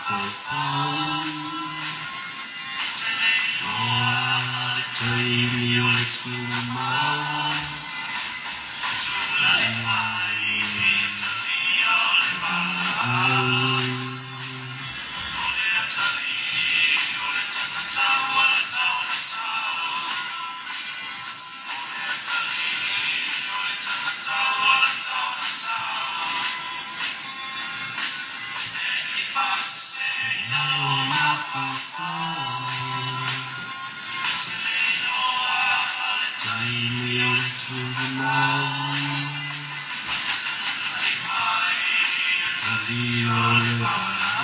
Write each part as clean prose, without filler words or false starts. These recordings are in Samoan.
mafaufau Loa le taimi o le tumau Tulai mai Valaau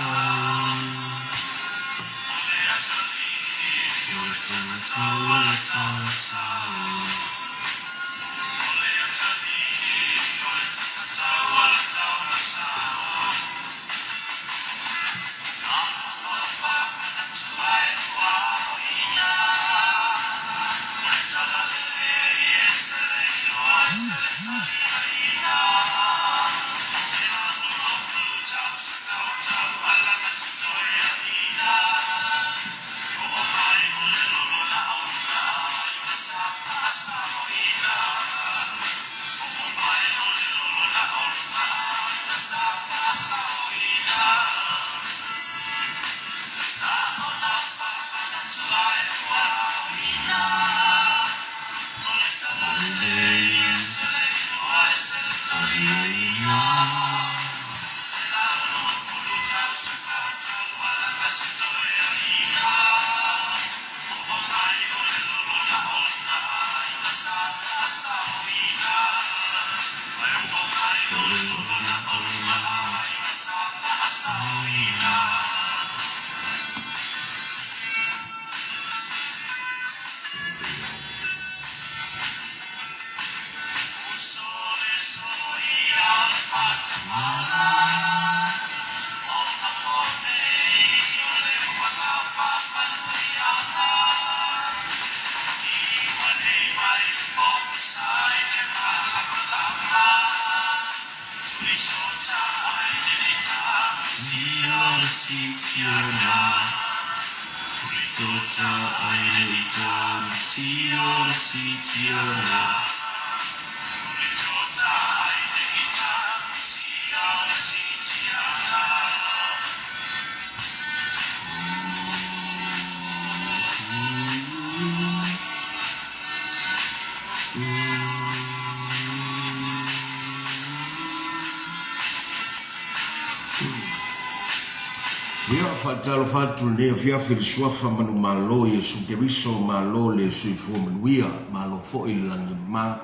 Ia, faatalofa atu i lenei afiafi i le Suafa manumalo o Iesu Keriso, malo le soifua manuia, malo foi le lagi e mama.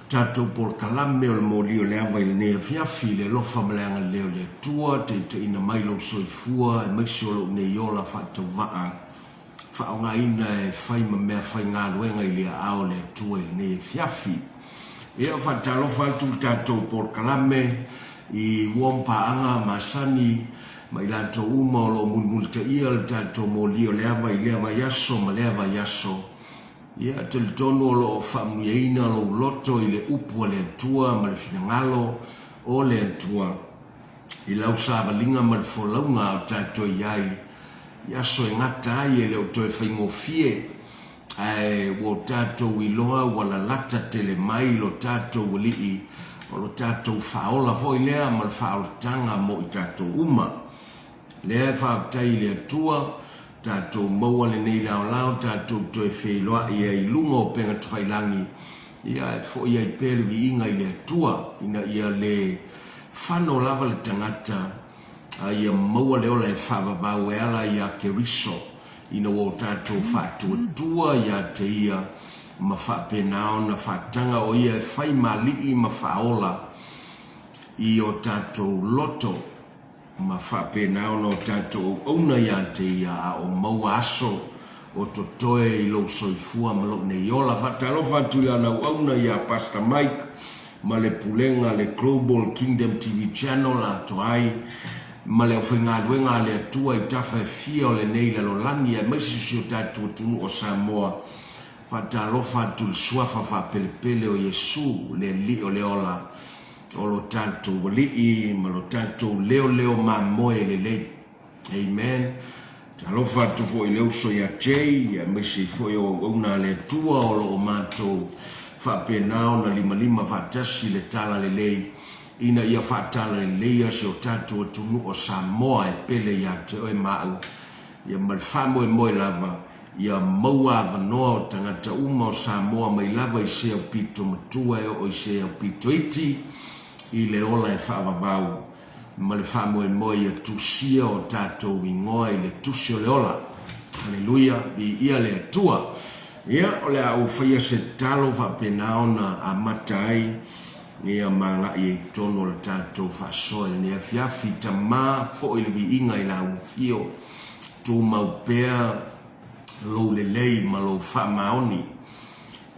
Tatou polokalame o le moli o le ava i lenei afiafi, i le alofa ma le agalelei o le Atua, taitaiina mai lou soifua aemaise o lou nei ola faatauvaa, faaaogaina e fai ma mea faigaluega i le aao o le Atua i lenei afiafi. Ia, faatalofa atu i le tatou polokalame i uo ma paaga masani ma i latou uma o lo o mulimulitaia le tatou moli o le ava i lea vaiaso ma lea vaiaso. Ia, talitonu o lo o faamanuiaina lou loto i le upu a le Atua ma le finagalo o le Atua i lau savaliga ma le folauga a o tatou i ai i aso e gata ai e le o toe faigofie, ae ua o tatou iloa ua lalata tele mai lo tatou Alii, o lo tatou Faaola foi lea ma le faaolataga mo i tatou uma. Lea e faafetai i le Atua, tatou maua lenei laolao tatou toe feiloai ai i luga o upega tafailagi, ia e foi ai pea le viiga i le Atua, ina ia le fano lava le tagata a ia maua le ola e faavavau e ala iā Keriso, ina ua o tatou faatuatua iā te Ia, ma faapena ona faataga o Ia e fai ma Alii ma Faaola i o tatou loto. Ma faapena ona o tatou auauna iā te Ia a o maua aso o totoe i lou soifua ma lou nei ola. Faatalofa atu i lana auauna iā Pastor Mike ma le pulega a le Global Kingdom TV Channel atoa ai ma le aufaigaluega a le Atua i tafa e fia o lenei lalolagi aemaise si o tatou atunuu o Samoa. Faatalofa atu i le Suafa faapelepele o Iesu, le Alii o le ola. O lo tatou Alii ma lo tatou leoleo mamoe lelei. Amen. Talofa atu foi i le uso ia Jay, aemaise ai foi o auauna a le Atua o lo o matou faapena ona limalima faatasi i le talalelei ina ia faatalaleia si o tatou atunuu o Samoa e pele ia te oe ma au, ia ma le faamoemoe lava ia maua avanoa o tagata uma o Samoa mai lava i se aupito matua e oo i se aupito iti i le ola e faavavau ma le faamoemoe ia tusia o tatou igoa i le tusi o le ola. Aleluia, viia le Atua. Ia, o le a ou faia se tatalo faapena ona amata ai ia ma agai ai i totonu o le tatou faasoa i lenei afiafi. Tama foi le viiga i lau afio, tumau pea lou lelei ma lou faamaoni.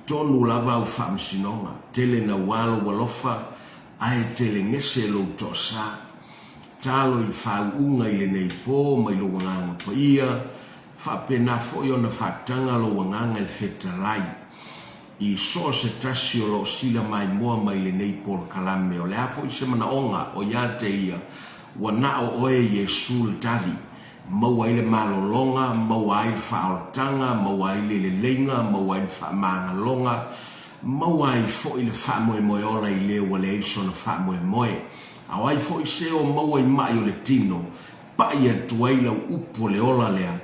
Tonu lava au faamasinoga, tele naua lou alofa, ae telegese lou toasa. Talo i le faauuga i lenei po mai lou Agaga Paia, faapena foi ona faataga lou Agaga e fetalai i so o se tasi o lo o sila maimoa mai lenei polokalame. O le a foi se manaoga o ia te ia, ua na o oe Iesu le tali. Maua ai le malologa, maua ai le faaolataga, maua ai le leleiga, maua ai le faamagaloga, maua ai foi le faamoemoe ola i le ua leai sona faamoemoe. A o ai foi se o maua i maʻi o le tino, paʻi atu ai lau upu o le ola lea,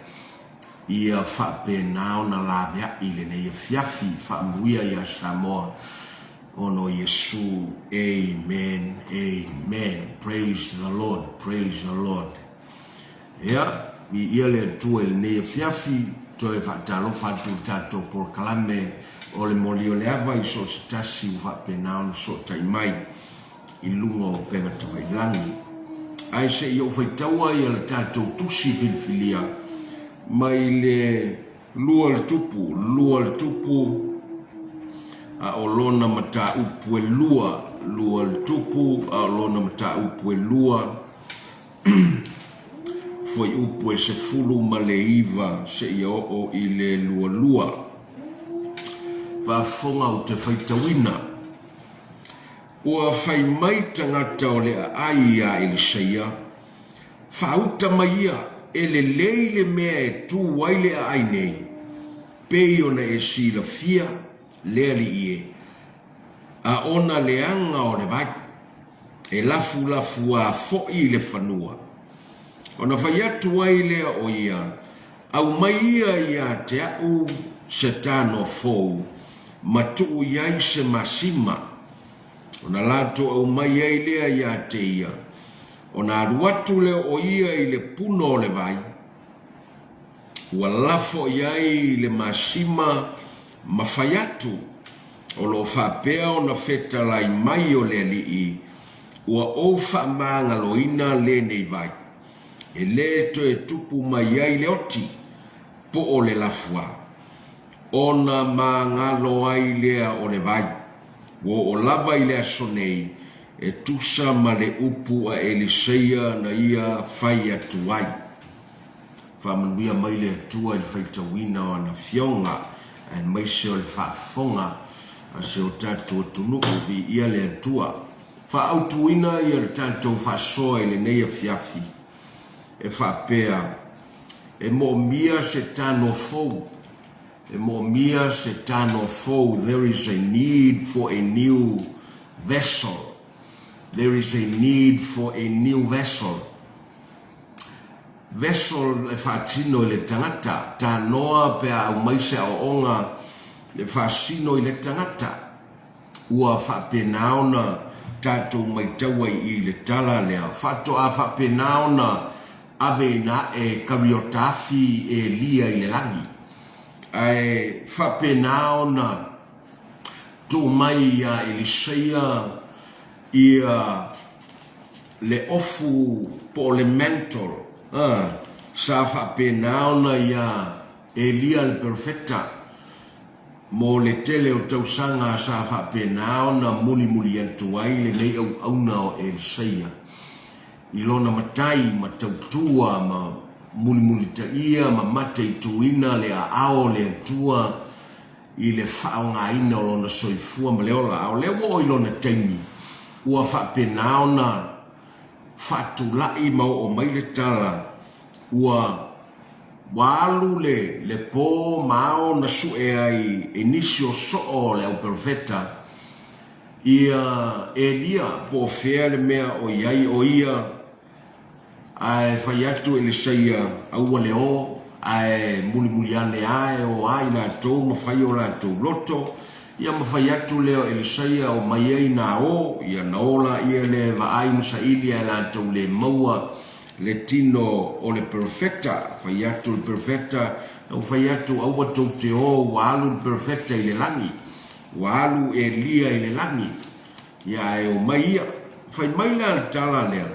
ia faapena ona laveai lenei afiafi faamanuia ia Samoa ona o Iesu. Amen, amen. Praise the Lord, praise the Lord. Ia, viia le Atua i lenei afiafi, toe faatalofa atu i le tatou polokalame o le Moli o le Ava i so o se tasi ua faapena ona sootai mai i luga o upega tafailagi. Ae se i ou faitaua ia le tatou tusi filifilia mai le Lua le tupu, lua le tupu, a o lona mataupu e lua, lua le tupu, a o lona mataupu e lua. Fuaiupu e 19 seia oo i le 22. Faafofoga ou te faitauina. Ua fai mai tagata o le aai iā Elisaia, Faauta mai ia, e lelei le mea e tū ai le aai nei, pei ona e silafia le alii e, a ona leaga o le vai. E lafulafuā foi le fanua. Ona fai atu ai lea o ia, Aumai ia iā te a'u se tanoa fou, ma tuu i ai se masima. Ona latou aumai ai lea iā te ia, ona alu atu lea o ia i le puna o le vai, ua lafo i ai le masima ma fai atu, O lo o faapea ona fetalai mai o le Alii, ua ou faamagaloina lenei vai, e le toe tupu mai ai le oti, po o le lafuā. Ona magalo ai lea o le vai, ua oo lava i le aso nei, e tusa ma le upu a Eliseia na ia fai atu ai. Faamanuia mai le Atua i le faitauina o ana Afioga aemaise o le faafofoga a si o tatou atunuu. Viia le Atua. Faaautuina ia le tatou faasoa i lenei afiafi e faapea, E moomia se tano fou. E moomia se tano fou. There is a need for a new vessel. There is a need for a new vessel. Vessel e faatino i le tagata, tanoa pe a aumai se aoaoga e faasino i le tagata. Ua faapena ona tatou maitau ai i le tala lea, faatoa faapena ona ave ina ae kariota afi Elia i le lagi. Ae faapena ona tuu mai ia Eliseia ia le ofu po o le mantle, a, sa faapena ona iā Elia le perofeta mo le tele o tausaga sa faapena ona mulimuli atu ai lenei auauna o Elisaia i lona matai ma tautua ma mulimulitaia ma mataituina le aao o le Atua i le faaaogaina o lona soifua ma le ola, a o lea ua oo i lona taimi ua faapena ona faatulai ma oo mai le tala Ua ua alu le le po ma ao na sue ai e nisi o soo o le auperofeta ia Elia po o fea le mea o i ai o ia, ae fai atu Elisaia, Aua le o, ae mulimuli ane a e o a i latou ma fai o latou loto, ia ma fai atu lea o Elisaia, Omai ai na o, ia na o laia lea e vaai ma saili ae latou le maua le tino o le perofeta. Fai atu le perofeta, Na ou fai atu, Aua tou te o, ua alu le perofeta i le lagi. Ua alu Elia i le lagi. Ia ae omai ia. Fai mai la le tala lea,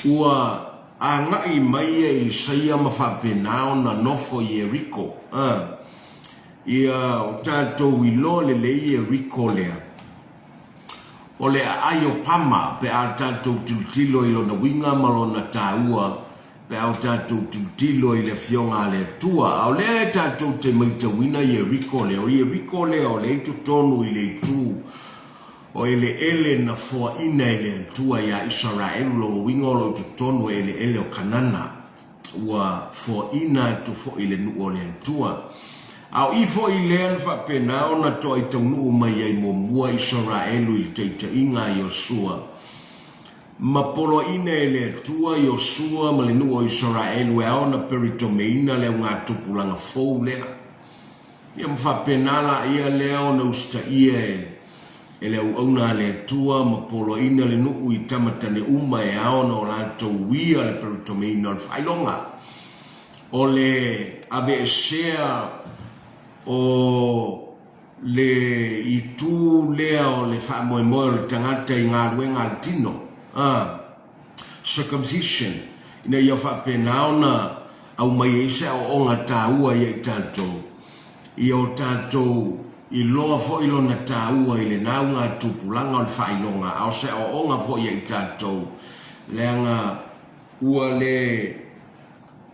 ua agai mai ia Elisaia ma faapena ona nofo i Ieriko. A. Ia o tatou iloa lelei Ieriko lea. O le aai o Pama pe a tatou tilotilo i lona uiga ma lona taua pe a o tatou tilotilo i le Afioga a le Atua. A o lea e tatou te maitauina Ieriko lea, o Ieriko lea o lea i totonu i le itu o eleele na foaina e le Atua iā Isaraelu, lona uiga o lo o i totonu o eleele o Kanana. Ua foaina atu foi le nuu o le Atua. A o i foi lea na faapena ona toai taunuu mai ai muamua Isaraelu i le taitaiga a Iosua. Ma poloaiina e le Atua Iosua ma le nuu o Isaraelu e ao ona peritomeina le augatupulaga fou lea. Ia ma faapena laia lea ona usitaia e le auauna a le Atua ma poloaiina le nuu i tama tane uma e ao ona o latou uia le peritomeina o le faailoga o le aveesea o le itu lea o le faamoemoe o le tagata i galuega a le tino, a, circumcision, ina ia faapena ona aumai ai se aoaoga taua ia i tatou, ia o tatou iloa foi lona taua i lena augatupulaga o le faailoga, a o se aoaoga foi ia i tatou, leaga ua le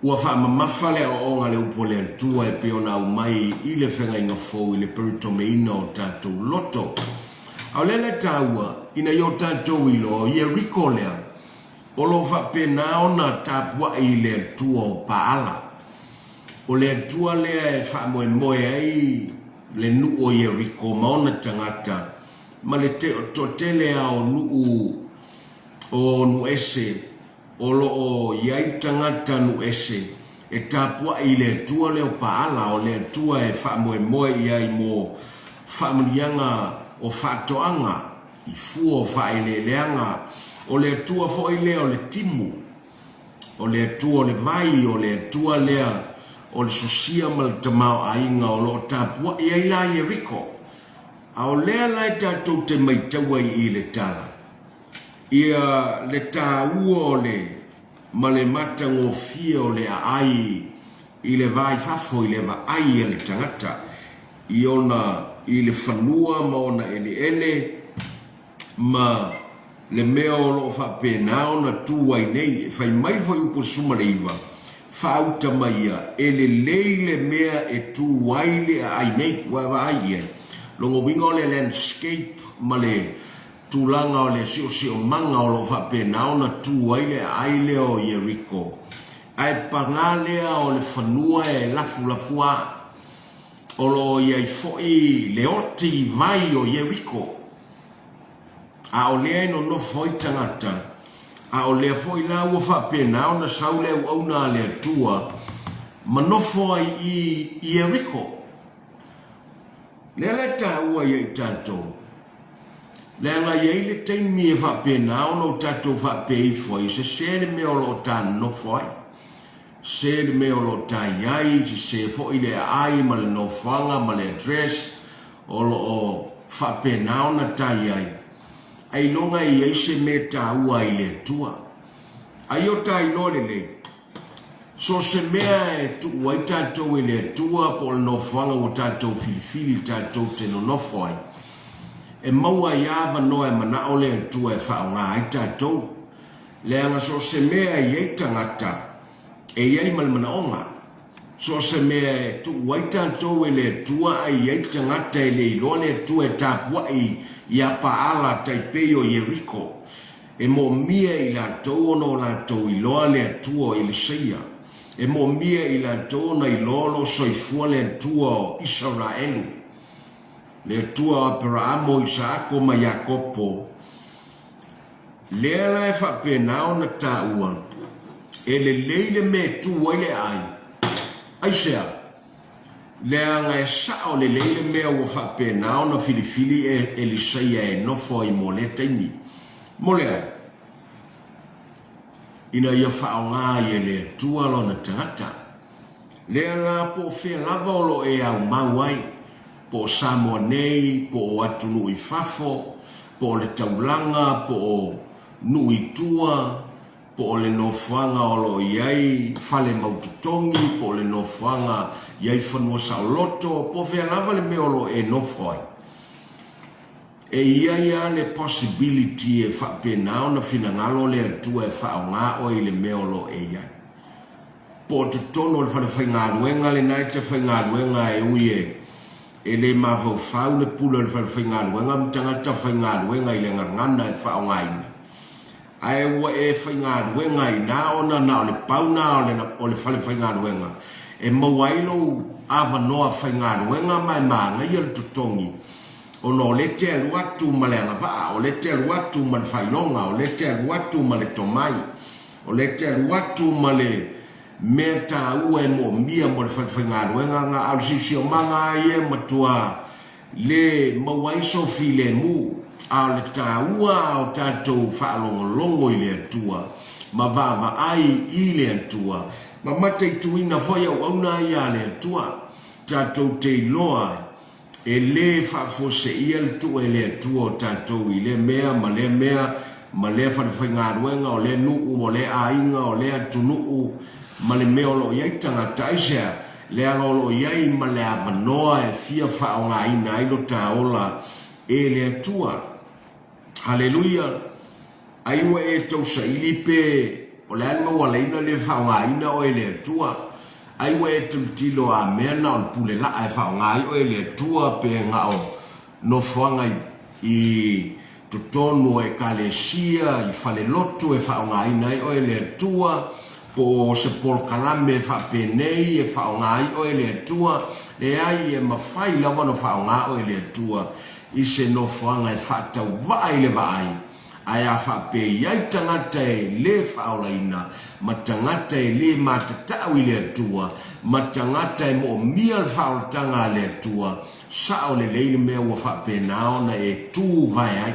Ua faamamafa le aoaoga a le Upu a le Atua e pei ona aumai i le Feagaiga Fou i le peritomeina o tatou loto. A o lea la e taua, ina ia o tatou iloa, o Ieriko lea, o lo o faapena ona tapuai i le Atua o Paala. O le Atua lea e faamoemoe ai le nuu o Ieriko ma ona tagata, ma le toatele lava o nuu o Nuese, O lo o i ai tagata nuu ese e tapuai i le Atua lea o Paala, o le Atua e faamoemoe i ai mo faamanuiaga o faatoaga i fua o faaeleeleaga, o le Atua foi lea o le timu, o le Atua o le vai, o le Atua lea o le sosia ma le tamaoaiga o lo o tapuai ai la Ieriko. A o lea la e tatou te maitau ai i le tala, Ia le taua o le ma le matagofie o le aai i le va i fafo i le vaai a le tagata i ona i le fanua ma ona eleele ma le mea o lo o faapena ona tu ai nei. E fai mai le Fuaiupu 19, Faauta mai ia, e lelei le mea e tu ai le aai nei. Ua e vaai i ai? Lona uiga o le landscape ma le tulaga o le siosiomaga o lo o faapena ona tu ai le aai lea o Ieriko, ae paga lea o le fanua e lafulafuā. O lo o i ai foi le oti vai o Ieriko, a o lea e nonofo ai tagata, a o lea foi la ua faapena ona sau le auauna a le Atua ma nofo ai i Ieriko. Lea la e taua ia i tatou, leaga e i ai le taimi e faapena ona o tatou faapea ifo ai, sese le mea o lo o ta nonofo ai, sese le mea o lo o ta i ai, sese foi le aai ma le nofoaga ma le address o lo o faapena ona ta i ai, ailoga e i ai se mea e taua ai i le Atua. A ia o ta iloa lelei, So o se mea e tuu ai tatou e le Atua po o le nofoaga ua tatou filifili tatou te nonofo ai, e maua ai lava avanoa e manao le Atua e faaaoga ai tatou. Leaga so o se mea e i ai tagata, e i ai ma le manaoga. So o se mea e tuu ai tatou e le Atua ae i ai tagata e le iloa le Atua e tapuai ia Paala tai pei o Ieriko, E moomia e i latou ona o latou iloa le Atua o Eliseia. E moomia e i latou ona iloa o lo o soifua le Atua o Isaraelu, le Atua o Aperaamo, o Isaako ma Iakopo, lea la e faapena ona taua, e lelei le mea e tu ai le aai. Aisea? Leaga e sao lelei le mea ua faapena ona filifili e Elisaia e nofo ai mo lea taimi. Mo le a? Ina ia faaaoga ai e le Atua lona tagata. Lea la po o fea lava o lo o e aumau ai, po o Samoa nei, po o atunuu i fafo, po o le taulaga, po o nuu i tua, po o le nofoaga o lo o i ai fale mautotogi, po o le nofoaga i ai fanua saoloto, po o fea lava le mea o lo o e nofo ai, e i ai lava le possibility e faapena ona finagalo le Atua e faaaoga oe i le mea o lo o e i ai. Po o totonu o le falefaigaluega lena e te faigaluega e ui e e le mafaufau le pule o le falefaigaluega ma tagata faigaluega i le gagana e faaaogaina, Ae ua e faigaluega ai na ona na o le pau na o le falefaigaluega e maua ai lou avanoa faigaluega ma e manaia le totogi ona o lea e te alu atu ma le agavaa, o lea e te alu atu ma le faailoga, o lea e te alu atu ma le tomai, o lea e te alu atu ma le mea taua e moomia mo le falefaigaluega na. A o le siosiomaga lava ia e matua Le maua ai sou filemu, a o le taua a o tatou faalogologo i le Atua, ma vaavaai i le Atua, ma mataituina foi auauna ia a le Atua, tatou te iloa ai, e le faafuaseia le tuu e le Atua o tatou i lea mea ma lea mea, ma lea falefaigaluega, o lea nuu, o lea aiga, o lea atunuu, ma le mea o lo o i ai tagata. Aisea? Leaga o lo o i ai ma le avanoa e fia faaaogaina ai lo ta ola e le Atua. Haleluia! Ai ua e tausaili pe o le a le maualaina le faaaogaina oe e le Atua? Ai ua e tilotilo a mea na o le pule laa e faaaoga ai oe e le Atua pe na o nofoaga i totonu o Ekalesia, i falelotu e faaaogaina ai oe e le Atua, po o se polokalame faapenei e faaaoga ai oe e le Atua. Leai, e mafai lava ona faaaoga oe e le Atua i se nofoaga e faatauvaa i le vaai, ae a faapea i ai tagata e le faaolaina, ma tagata e le matatau i le Atua, ma tagata e moomia le faaolataga a le Atua, Sao lelei le mea ua faapena ona e tu vae ai,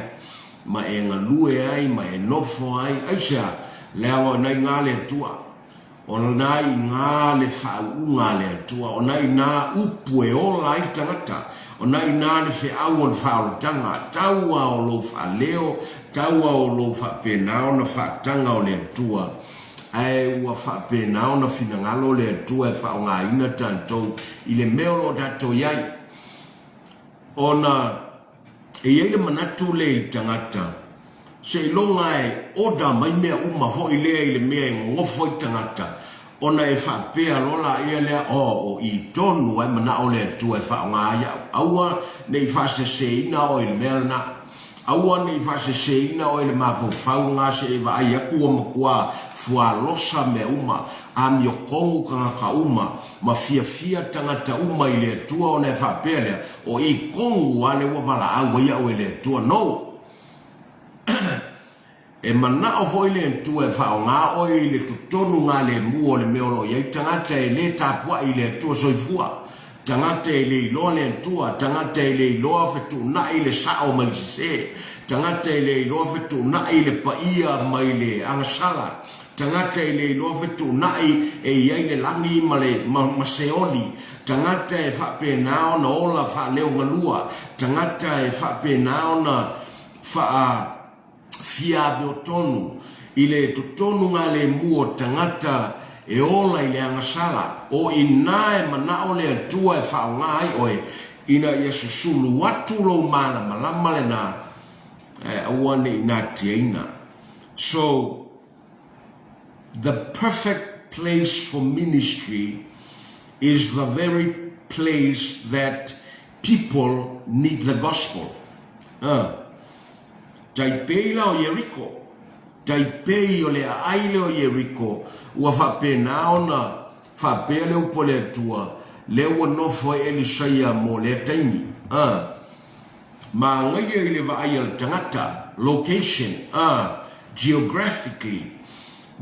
ma e galue ai, ma e nofo ai. Aisea? Leaga o na iga le Atua. O na iga le faauuga a le Atua. O na ina upu e ola ai tagata. O na ina le feau o le faaolataga. Tau a o lou faaleo, tau a o lou faapena ona faataga o le Atua. Ae ua faapena ona finagalo le Atua e faaaogaina tatou i le mea o lo o tatou i ai. Ona e i ai le manatu lea i le tagata, seiloga e order mai mea uma foi lea i le mea e gogofo ai tagata, ona e faapea loa laia lea, oh, o i tonu lava e manao le Atua e faaaoga ai au. Aua ne i faaseseina oe i le mea lena. Aua ne i faaseseina oe i le mafaufau lena se i vaai atu ua matua fualosa mea uma, amiotonu tagata uma, ma fiafia tagata uma i le Atua ona e faapea lea, o i tonu lava lea ua valaau ai au e le Atua. No! E manao foi le Atua e faaaoga oe i le totonu galemu o le mea o lo o i ai tagata e le tapuai i le Atua soifua, tagata e le iloa le Atua, tagata e le iloa fetuunai le sao mai le sese, tagata e le iloa fetuunai le paia mai le agasala, tagata e le iloa fetuunai e i ai le lagi ma le ma Seoli, tagata e faapena ona ola faaleogalua, tagata e faapena ona faa fia amiotonu i le totonu galemu o tagata e ola i le agasala, o inā e manao le Atua e faaaoga ai oe ina ia susulu atu lou malamalama lena, ae aua ne i natiaina. So, the perfect place for ministry is the very place that people need the gospel. Huh. Tai pei la o Ieriko, tai pei o le aai lea o Ieriko, ua faapena ona. Faapea le upu a le Atua, lea ua nofo ai Elisaia mo lea taimi. A. Manaia i le vaai a le tagata, location, a, geographically,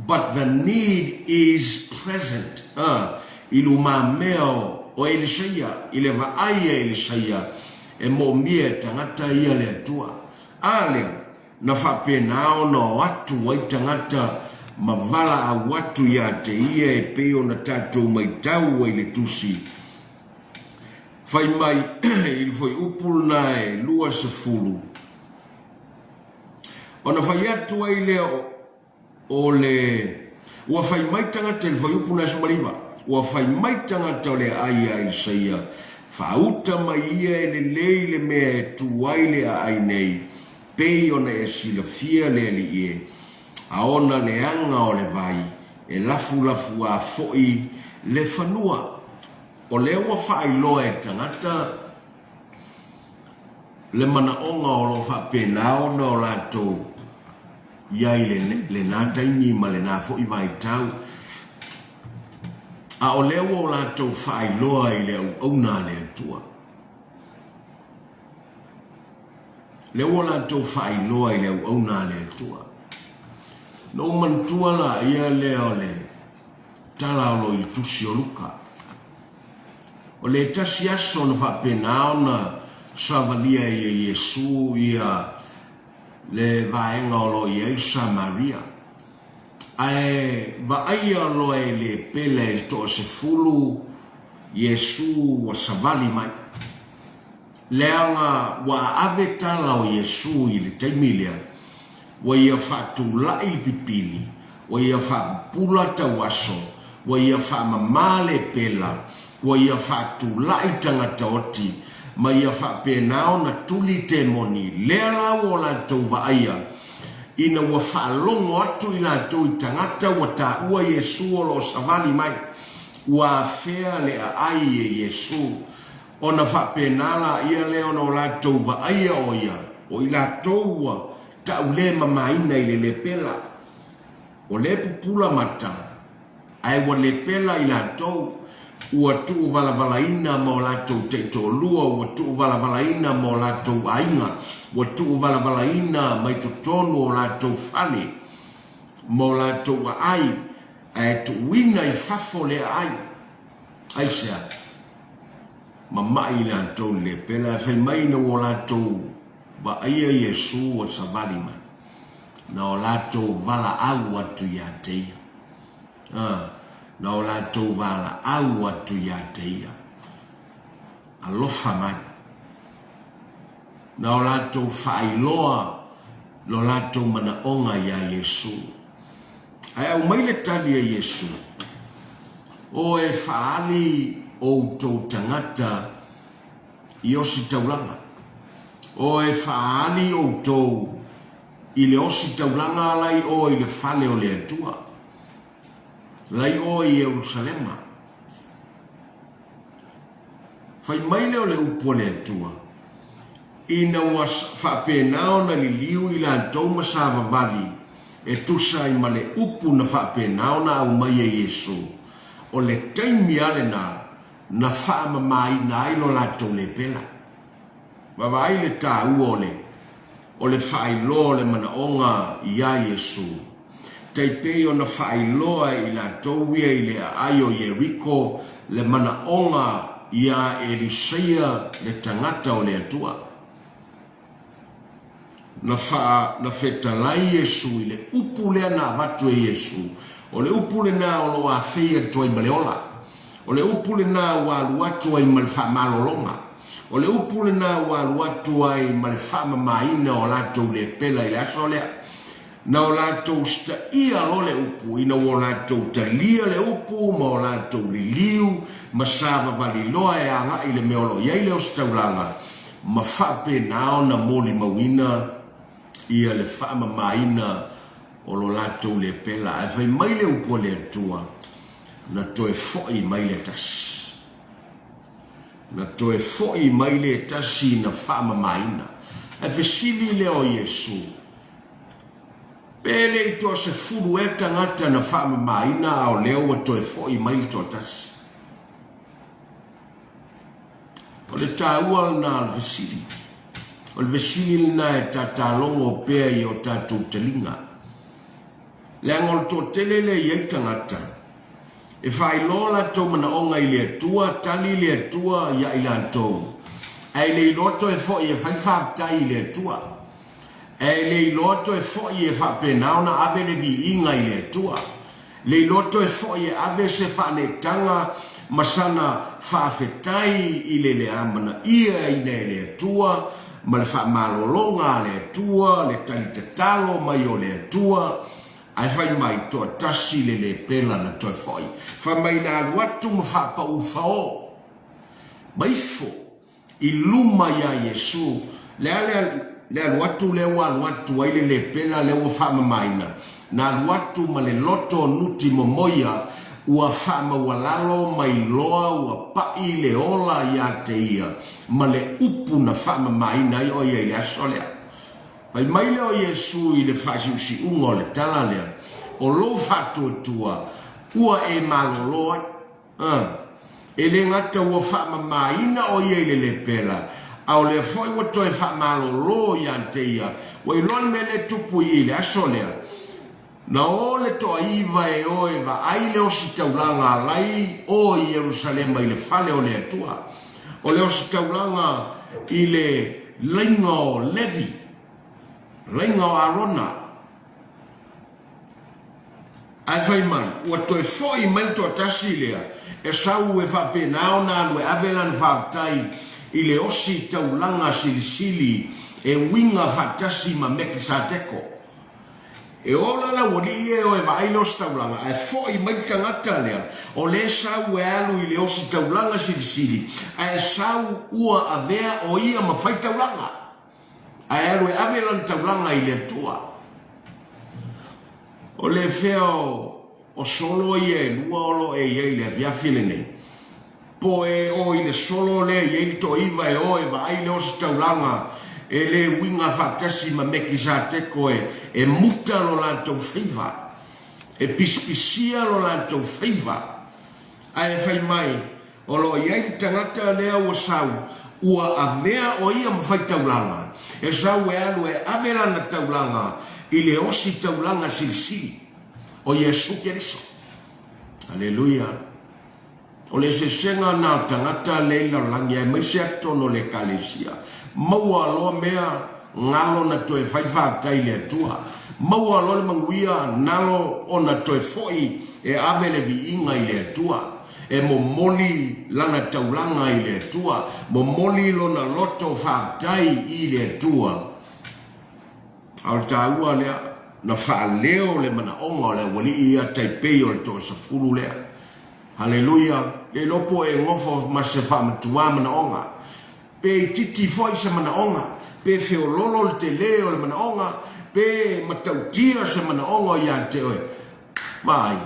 but the need is present, a, i lumamea o Elisaia, i le vaai a Elisaia, e moomia e tagata ia le Atua. A lea, na faapena ona o atu ai tagata ma valaau atu ia te ia e pei ona tatou maitau ai le Tusi. Fai mai i le fuaiupu lena e 20, ona fai atu ai lea o le, Ua fai mai tagata i le fuaiupu lena e 19, Ua fai mai tagata o le aai ia Elisaia, Faauta mai ia e lelei le mea e tu ai le aai nei, pei ona e silafia le alii e, a ona leaga o le vai, e lafulafuā foi le fanua. O lea ua faailoa e tagata le manaoga o lo o faapena ona o latou i ai i lena taimi ma lena foi vaitau, a o lea ua o latou faailoa i le auauna a le Atua. Lea ua latou faailoa i le auauna a le Atua. Na ou manatua laia lea o le tala o lo o i le Tusi o Luka. O le tasi aso na faapena ona savalia ai e Iesu ia le vaega o lo o i ai Samaria. Ae vaaia loa e le pele e toasefulu Iesu ua savali mai. Leaga ua aave tala o Iesu i le taimi lea, ua ia faatulai le pipili, ua ia faapupula tauaso, ua ia faamama le pela, ua ia faatulai tagata oti, ma ia faapena ona tuli temoni, lea la ua o latou vaaia, ina ua faalogo atu i latou i tagata ua taua Iesu o lo o savali mai, ua afea le aai e Iesu. Ona faapena laia lea ona o latou vaaia o ia, o i latou ua ta'u le mamaina i le lepela. Ua le pupula mata, ae ua lepela i latou, ua tuuvalavalaina ma o latou taitoalua, ua tuuvalavalaina ma o latou aiga, ua tuuvalavalaina mai totonu o latou fale ma o latou aai, ae tuuina i fafo le aai. Aisea? Mama'i i latou le lepela, ae fai mai ina ua latou vaaia Iesu ua savali mai, na o latou valaau atu ia te ia. Ā, na o latou valaau atu ia te ia. Alofa mai. Na o latou faailoa lo latou manaoga iā Iesu. Ae aumai le tali a Iesu, O e faaali outou tagata i ositaulaga. O e faaali outou i le ositaulaga la i o i le fale o le Atua, la i o i Ierusalema. Fai mai lea o le upu a le Atua, Ina ua faapena ona liliu i latou ma savavali e tusa ai ma le upu na faapena ona aumai e Iesu, o le taimi lava lena na faamamaina ai lo latou lepela. Vaavaai le taua o le o le faailoa o le manaoga iā Iesu, tai pei ona faailoa e i latou ia i le aai o Ieriko le manaoga iā Elisaia le tagata o le Atua. Na faa, na fetalai Iesu i le upu lea na avatu e Iesu, o le upu lena o lo o afei atu ai ma le ola. O le upu lena ua alu atu ai ma le faamalologa. O le upu lena ua alu atu ai ma le faamamaina o latou lepela i le aso lea. Na o latou usitaia loa le upu, ina ua o latou talia le upu ma o latou liliu ma savavali loa e agai i le mea o lo o i ai le ositaulaga, ma faapena ona molimauina ia le faamamaina o lo latou lepela. Ae fai mai le upu a le Atua, Na toe foi mai le tasi. Na toe foi mai le tasi na faamamaina. Ae fesili lea o Iesu. Pe le i toasefulu ea tagata na faamamaina a o lea ua toe foi mai le toatasi? O le taua lena o le fesili. O le fesili lena e tatalogo pea i o tatou taliga. Leaga o le toatele lea e i ai tagata, e faailoa o latou manaoga i le Atua, tali le Atua ia i latou, ae le iloa toe foi e fai le faafetai i le Atua. Ae le iloa toe foi e faapena ona ave le viiga i le Atua. Le iloa toe foi e ave se faaneetaga ma sana faafetai i le le amanaiaina e le Atua ma le faamalologa a le Atua, le tali tatalo mai o le Atua, ae fai mai, toatasi le lepela na toe foi. Fai mai na alu atu ma faapau-fao ma ifo i luma iā Iesu, le a le, le alu atu lea ua alu atu ai le lepela lea ua faamamaina, na alu atu ma le loto nuti momoia, ua faamaualalo ma iloa ua paʻi le ola iā te ia ma le upu na faamamaina ai ʻo ia i le aso lea. Fai mai lea o Iesu i le faasiusiuga o le tala lea, O lou faatuatua ua e malolo ai. A. E le gata ua faamamaina ʻo ia i le lepela, a o lea foi ua toe faamalolo ia te ia. Ua iloa le mea lea e tupu i i le aso lea. Na o le toaiva e o e vaai le ositaulaga alai o i Ierusalema i le fale o le Atua. O le ositaulaga i le laiga o Levi, laiga o Arona. Ae fai mai, ua toe foi mai le toatasi lea, e sau e faapena ona alu e ave lana faafetai i le osi taulaga silisili e uiga faatasi ma Mekisateko. E ola le aualii ia e o e vaai le osi taulaga, ae foi mai le tagata lea, o lea e sau e alu i le osi taulaga silisili, ae sau ua avea o ia ma faitaulaga. Ae alu e ave lana taulaga i le Atua. O le fea o solo ia e lua o lo o e i ai i le afiafi lenei? Po e o i le solo lea e i ai le toaiva e o e vaai le ositaulaga e le uiga faatasi ma Mekisateko e muta lo latou faiva, e pisipisia lo latou faiva, ae fai mai, O lo o i ai le tagata lea ua sau, ua avea o ia ma faitaulaga, e sau e alu e ave lana taulaga i le osi taulaga silisili, o Iesu Keriso. Aleluia! O le eseesega na o tagata lea i le lalolagi aemaise a totonu o le Ekalesia. Maua loa mea, galo na toe fai faafetai i le Atua. Maua loa le manuia, nalo ona toe foi e ave le viiga i le Atua. E momoli lana taulaga i le Atua, momoli lona loto faafetai i le Atua. A o le taua lea, na faaleo le manaoga o le aualii ia tai pei o le toasefulu lea. Haleluia! Le iloa po o e gofo ma se faamatuā manaoga, pe itiiti foi se manaoga, pe feololo le tele o le manaoga, pe matautia se manaoga o ia te oe. Vaai!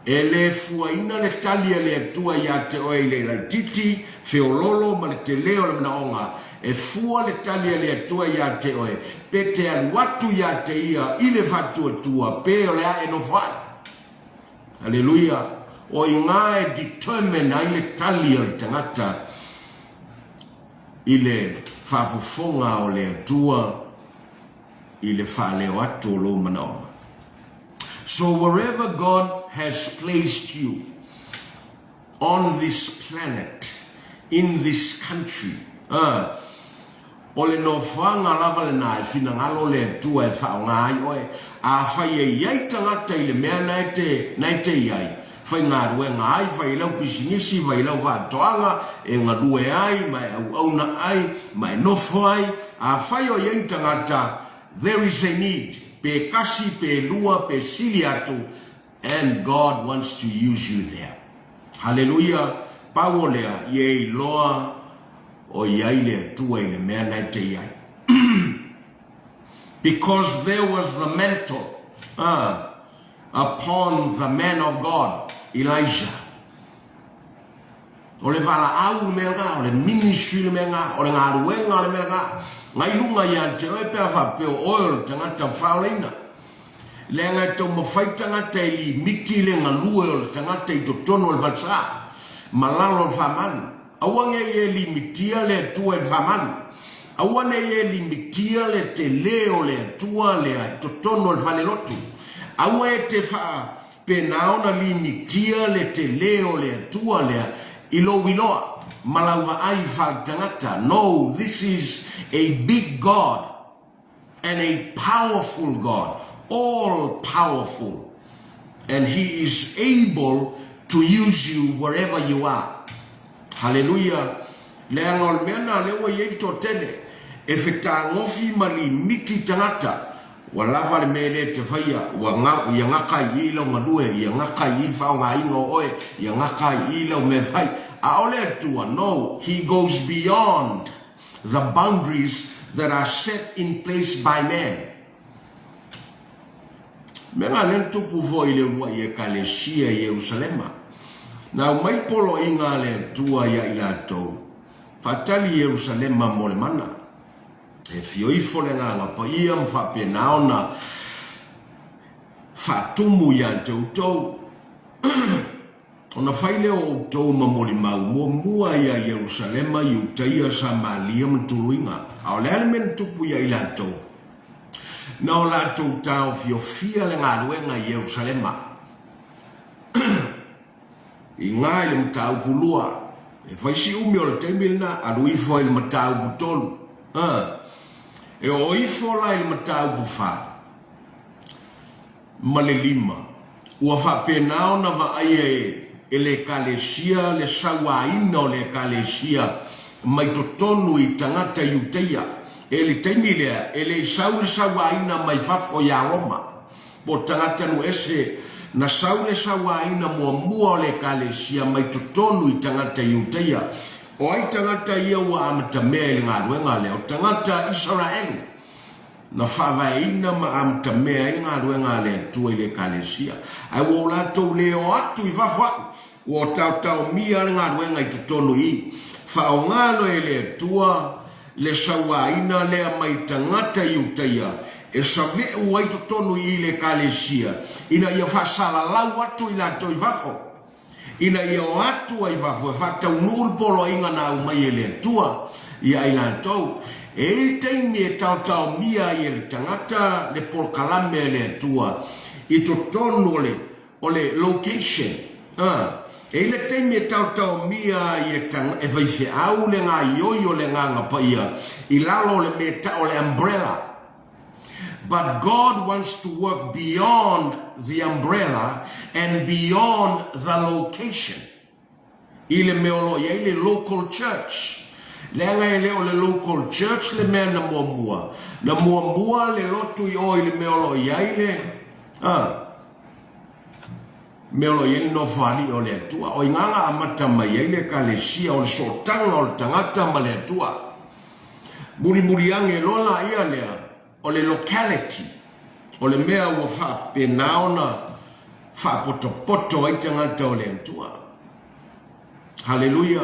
E le fuaina le tali a le Atua ia te oe i le laitiiti, feololo ma le tele o le manaoga. E fua le tali a le Atua ia te oe, pe te alu atu ia te Ia i le faatuatua, pe o le a e nofo ai. Aleluia! O i gā e determine ai le tali a le tagata i le faafofoga o le Atua i le faaleo atu o lou manaoga. So wherever God has placed you on this planet, in this country, a, o le nofoaga lava lena e finagalo le Atua e faaaoga ai oe. Afai e i ai tagata i le mea na e te, na e te i ai, faigaluega ai, fai i lau pisinisi, fai i lau faatoaga, e galue ai, ma e auauna ai, ma e nofo ai, afai o i ai ni tagata, There is a need, pe kasi, pe lua, pe sili atu, and God wants to use you there. Haleluia, pau o lea, ia e iloa o i ai le Atua i le mea na e te i ai. Because there was the mantle uh, upon the man of God, Elijah. O le valaau le mea lena, o le ministry le mea lena, o le galuega le mea lena. Ngai luga ia te oe pe a faapea o oe o le tagata faaolaina. Leaga e taumafai tagata e limiti le galue o le tagata i totonu o le falesa ma lalo o le faamalu. Aua ne i e limitia le Atua i le faamalu. Aua ne i e limitia le tele o le Atua lea i totonu o le falelotu. Aua e te faapena ona limitia le tele o le Atua lea i lou iloa ma lau vaai faaletagata. No, this is a big God. and a powerful God, all powerful, and he is able to use you wherever you are. Haleluia! Leaga o le mea lena lea ua i ai le toatele, e fetagofi ma limiti tagata, ua lava le mea lea e te faia, ua ga, ia gata ai i i lau galue, ia gata ai i i le faaaogaina o oe, ia gata ai i i lau mea e fai. A o le Atua, no, He goes beyond. the boundaries that are set in place by man. Mea na lea na tupu foi i le uluai Ekalesia i Ierusalema. Na aumai le poloaiga a le Atua ia i latou, Faatali i Ierusalema mo le mana. E afio ifo le Agaga Paia ma faapena ona faatumu ia te outou. Ona fai lea o outou ma molimau muamua ia Ierusalema, Iutaia, Samalia ma tuluiga. A o le a le mea na tupu ia i latou? Na o latou taofiofia le galuega i Ierusalema. Iga i le mataupu lua, e fai si umi o le taimi lena, alu ifo ai i le mataupu tolu. E oo ifo la i le mataupu fa. ma le lima. Ua faapena ona vaaia e le Ekalesia le sauaina o le Ekalesia mai totonu i tagata Iuteia. E le taimi lea, e le i sau le sauaina mai fafo ia Roma, po o tagata nuu ese, na sau le sauaina muamua o le Ekalesia mai totonu i tagata Iuteia. O ai tagata ia ua amatamea i le galuega lea? O tagata Isaraelu. Na faavaeina ma amatamea ai le galuega a le Atua i le Ekalesia, ae ua o latou le o atu i fafo atu, ua taotaomia le galuega i totonu i i. Faaaoga loa e le Atua le sauaina lea mai tagata Iutaia e save'u ai totonu i i le Ekalesia, ina ia faasalalau atu i latou i fafo. ina ia o atu ai fafo e faataunuu le poloaiga na aumai e le Atua ia i latou. E i ai taimi e taotaomia ai e le tagata le polokalame a le Atua i totonu o le o le location. A. E i ai le taimi e taotaomia ai e e faifeau le gaoioi o le Agaga Paia i lalo o le mea tau o le umbrella. But God wants to work beyond the umbrella and beyond the location i le mea o lo o i ai le local church. Leaga e le o le local church le mea na muamua. Na muamua le lotu i o i le mea o lo o i ai le, a, mea o lo o i ai le Nofoalii o le Atua. O i ina na amata mai ai le Ekalesia, o le sootaga o le tagata ma le Atua. Mulimuli ane loa laia lea, o le locality, o le mea ua faapena ona faapotopoto ai tagata o le Atua. Haleluia!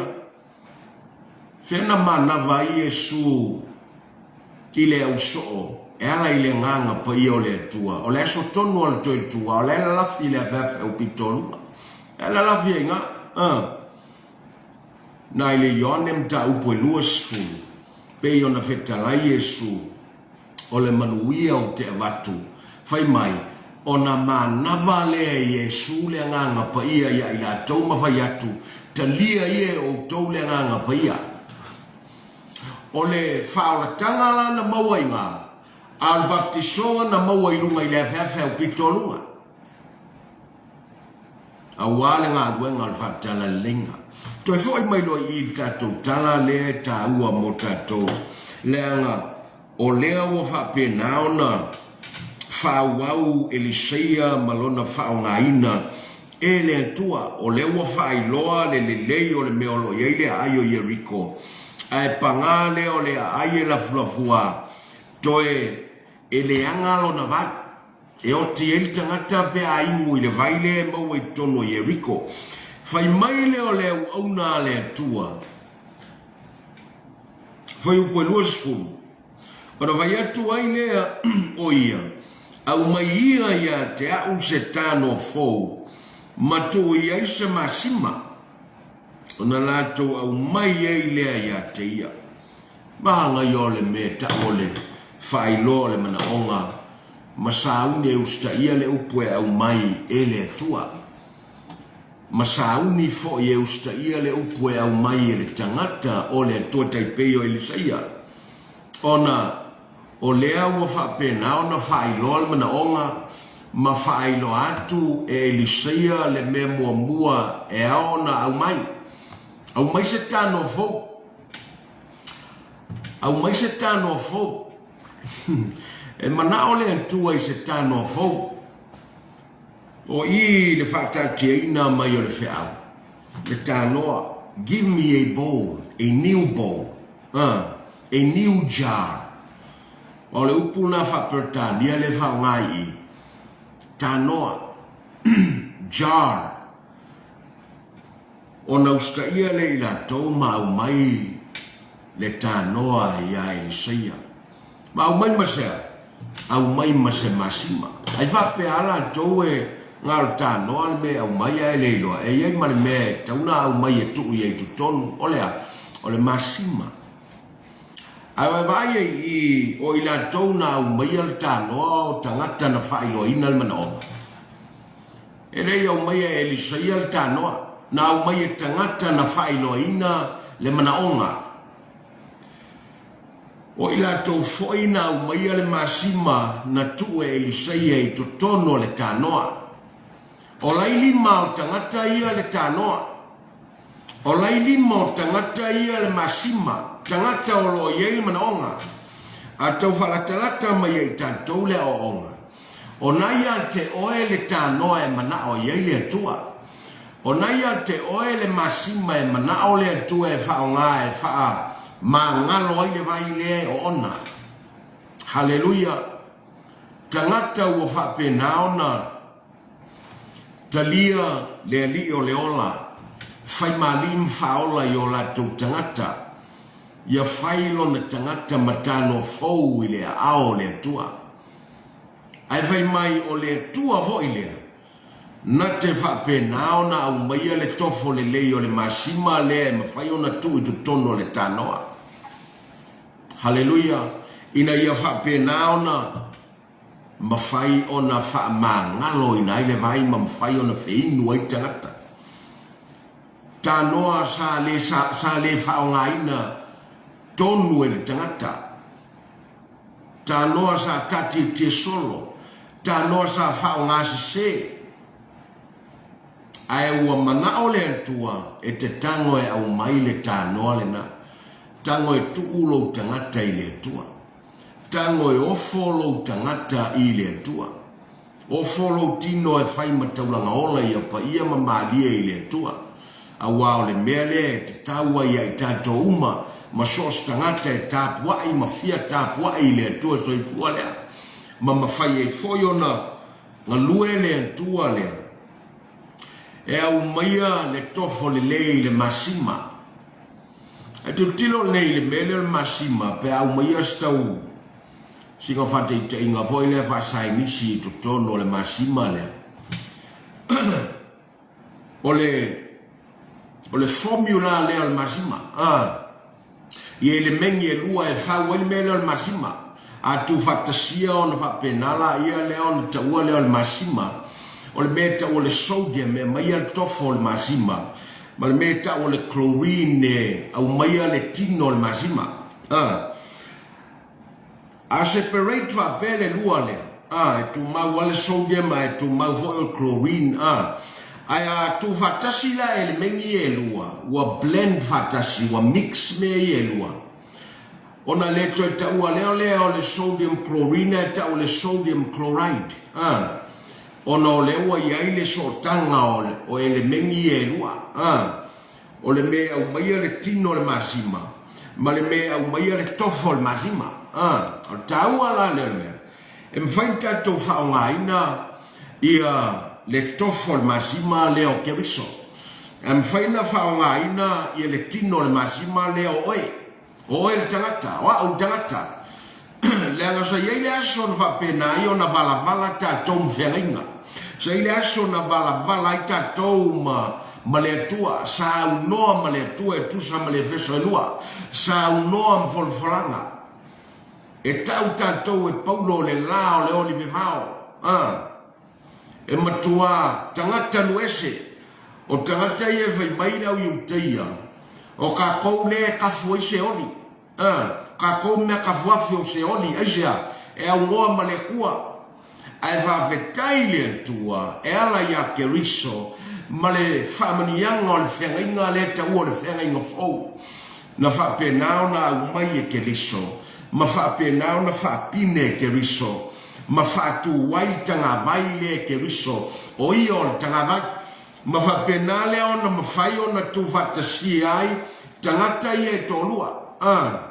Fea na manava ai Iesu i le ausoo e ala i le Agaga Paia o le Atua? O le aso tonu o le Toetua, o la e lalafi i le afeafe au pito o luga. La e lalafi ai ina. Uh. Na i le Ioane mataupu e 20, pei ona fetalai Iesu, o le manuia ou te avatu, fai mai, ona manava lea e Iesu le Agaga Paia ia i latou ma fai atu, Talia ia e outou le Agaga Paia. O le faaolataga la na maua i ina, a o le baptisoga na maua i luga i le afeafe au pito o luga. Aua le galuega o le faatalaleiga. Toe foi mai loa i i le tatou tala lea e taua mo tatou, leaga o lea ua faapena ona faaauau Eliseia ma lona faaaogaina e le Atua, o lea ua faailoa le lelei o le mea o lo o i ai le aai o Ieriko, ae paga lea o le aai e lafulafuā, toe e leaga lona vai. E oti ai le tagata pe a inu i le vai lea e maua i totonu o Ieriko. Fai mai lea o le auauna a le Atua, Fuaiupu e 20, ona fai atu ai lea o ia, Aumai ia ia te a'u se tano fou, ma tuu i ai se masima, ona latou aumai ai lea ia te ia. Maga ia o le mea e ta'u o le faailoa o le manaoga ma sauni e usitaia le upu e aumai e le Atua. Ma sauni foi e usitaia le upu e aumai e le tagata o le Atua tai pei o Elisaia, ona o lea ua faapena ona faailoa le manaoga ma faailoa atu e Elisaia le mea muamua e ao ona aumai. Aumai se tano fou. Aumai se tanoa fou. E manao le Atua i se tanoa fou. O i le faataatiaina mai o le feau, le tanoa, Give me a bowl, a new bowl, a new jar. O le upu lena faa-Peretania lea e faaaoga i i, tanoa, jar. Ona usitaia lea i latou ma aumai le tanoa iā Elisaia. Ma aumai ma se a? Aumai ma se masima. Ai faapea a latou e na o le tanoa le mea e aumai ae le iloa e i ai ma le mea e tatau ona aumai e tuu i ai i totonu. O le a? O le masima. Ae ua e vaai ai i o i latou na aumaia le tanoa o tagata na faailoaina le manaoga. E le i aumaia e Elisaia le tanoa, na aumai e tagata na faailoaina le manaoga. O i latou foi na aumaia le masima na tuu e Elisaia i totonu o le tanoa. O lailima o tagata ia le tanoa. O lailima o tagata ia le masima, tagata o lo o i ai le manaoga. A tau faalatalata mai ia i tatou le aoaoga, Ona ia te oe le tanoa e manao i ai le Atua. Ona ia te oe le masima e manao le Atua e faaaoga e faamagalo ai le vai lea e oona. Haleluia! Tagata ua faapena ona talia le Alii o le ola, faimalii ma faaola i o latou tagata, ia fai lona tagata ma tanoa fou i le aao o le Atua. Ae fai mai o le Atua foi lea, na te faapena ona aumaia le tofo lelei o le masima lea e mafai ona tuu i totonu o le tanoa. Haleluia! Ina ia faapena ona mafai ona faamagaloina ai le vai ma mafai ona feinu ai tagata. Tanoa sa le, sa le faaaogaina tonu e le tagata. Tanoa sa tatietie solo, tanoa sa faaaoga sese. Ae ua manao le Atua e te tago e aumai le tanoa lena. Tago e tuu lou tagata i le Atua. Tago e ofo lou tagata i le Atua. Ofo lou tino e fai ma taulaga ola ia paia ma malie i le Atua, auā o le mea lea e tatau ai ia i tatou uma ma so o se tagata e tapua'i ma fia tapua'i i le Atua soifua lea, ma mafai ai foi ona galue le Atua lea e aumaia le tofo lelei i le masima. Ae tilotilo nei i le mea lea o le masima pe a aumaia se tau Sina faataitaiga foi lea faasaienisi i totonu o le masima lea, o le, o le formula lea o le masima, a, i elemeni e lua e fau ai le mea lea o le masima. A tuufaatasia ona faapena laia lea ona taua lea o le masima, o le mea e tau o le sodium e aumaia le tofo o le masima, ma le mea e tau o le chlorine e aumaia le tino o le masima. A. A separate faapea le lua lea, a, e tumau lava le sodium ae tumau foi o le chlorine, a. Ae a tuufaatasi la elemeni ia e lua, ua blend faatasi, ua mix mea ia e lua, ona le toe taua lea o lea o le sodium chlorine ae tau o le sodium chloride, a, ona o lea ua i ai le sootaga o elemeni ia e lua, a. O le mea e aumaia le tino o le masima, ma le mea e aumaia le tofo o le masima. A, o le taua la lea o le mea, e mafai ona tatou faaaogaina ia le tofo o le masima lea o Keriso. E mafai ona faaaogaina ia le tino o le masima lea o oe. O oe le tagata, o au le tagata. Leaga sa i ai le aso na faapena ai ona valavala tatou ma feagaiga. Sa i ai le aso na valavala ai tatou ma ma le Atua, sa aunoa ma le Atua e tusa ma le Efeso e lua, sa aunoa ma folafolaga. E tau tatou e Paulo o le la o le oli vevao. A. E matua tagata nuese, o tagata ia e fai mai le au Iuteia, o kakou lea e kafu ai se oli. A, kakou mea kafuafi o se oli, aisea? E aunoa ma le Atua. Ae faafetai i le Atua e ala iā Keriso ma le faamanuiaga o le feagaiga lea e taua o le feagaiga fou, na faapena ona aumai e Keriso, ma faapena ona faapine e Keriso, ma faatu ai le tagavai lea e Keriso, o ia o le tagavai, ma faapena lea ona mafai ona tuufaatasia ai tagata ia e toalua, a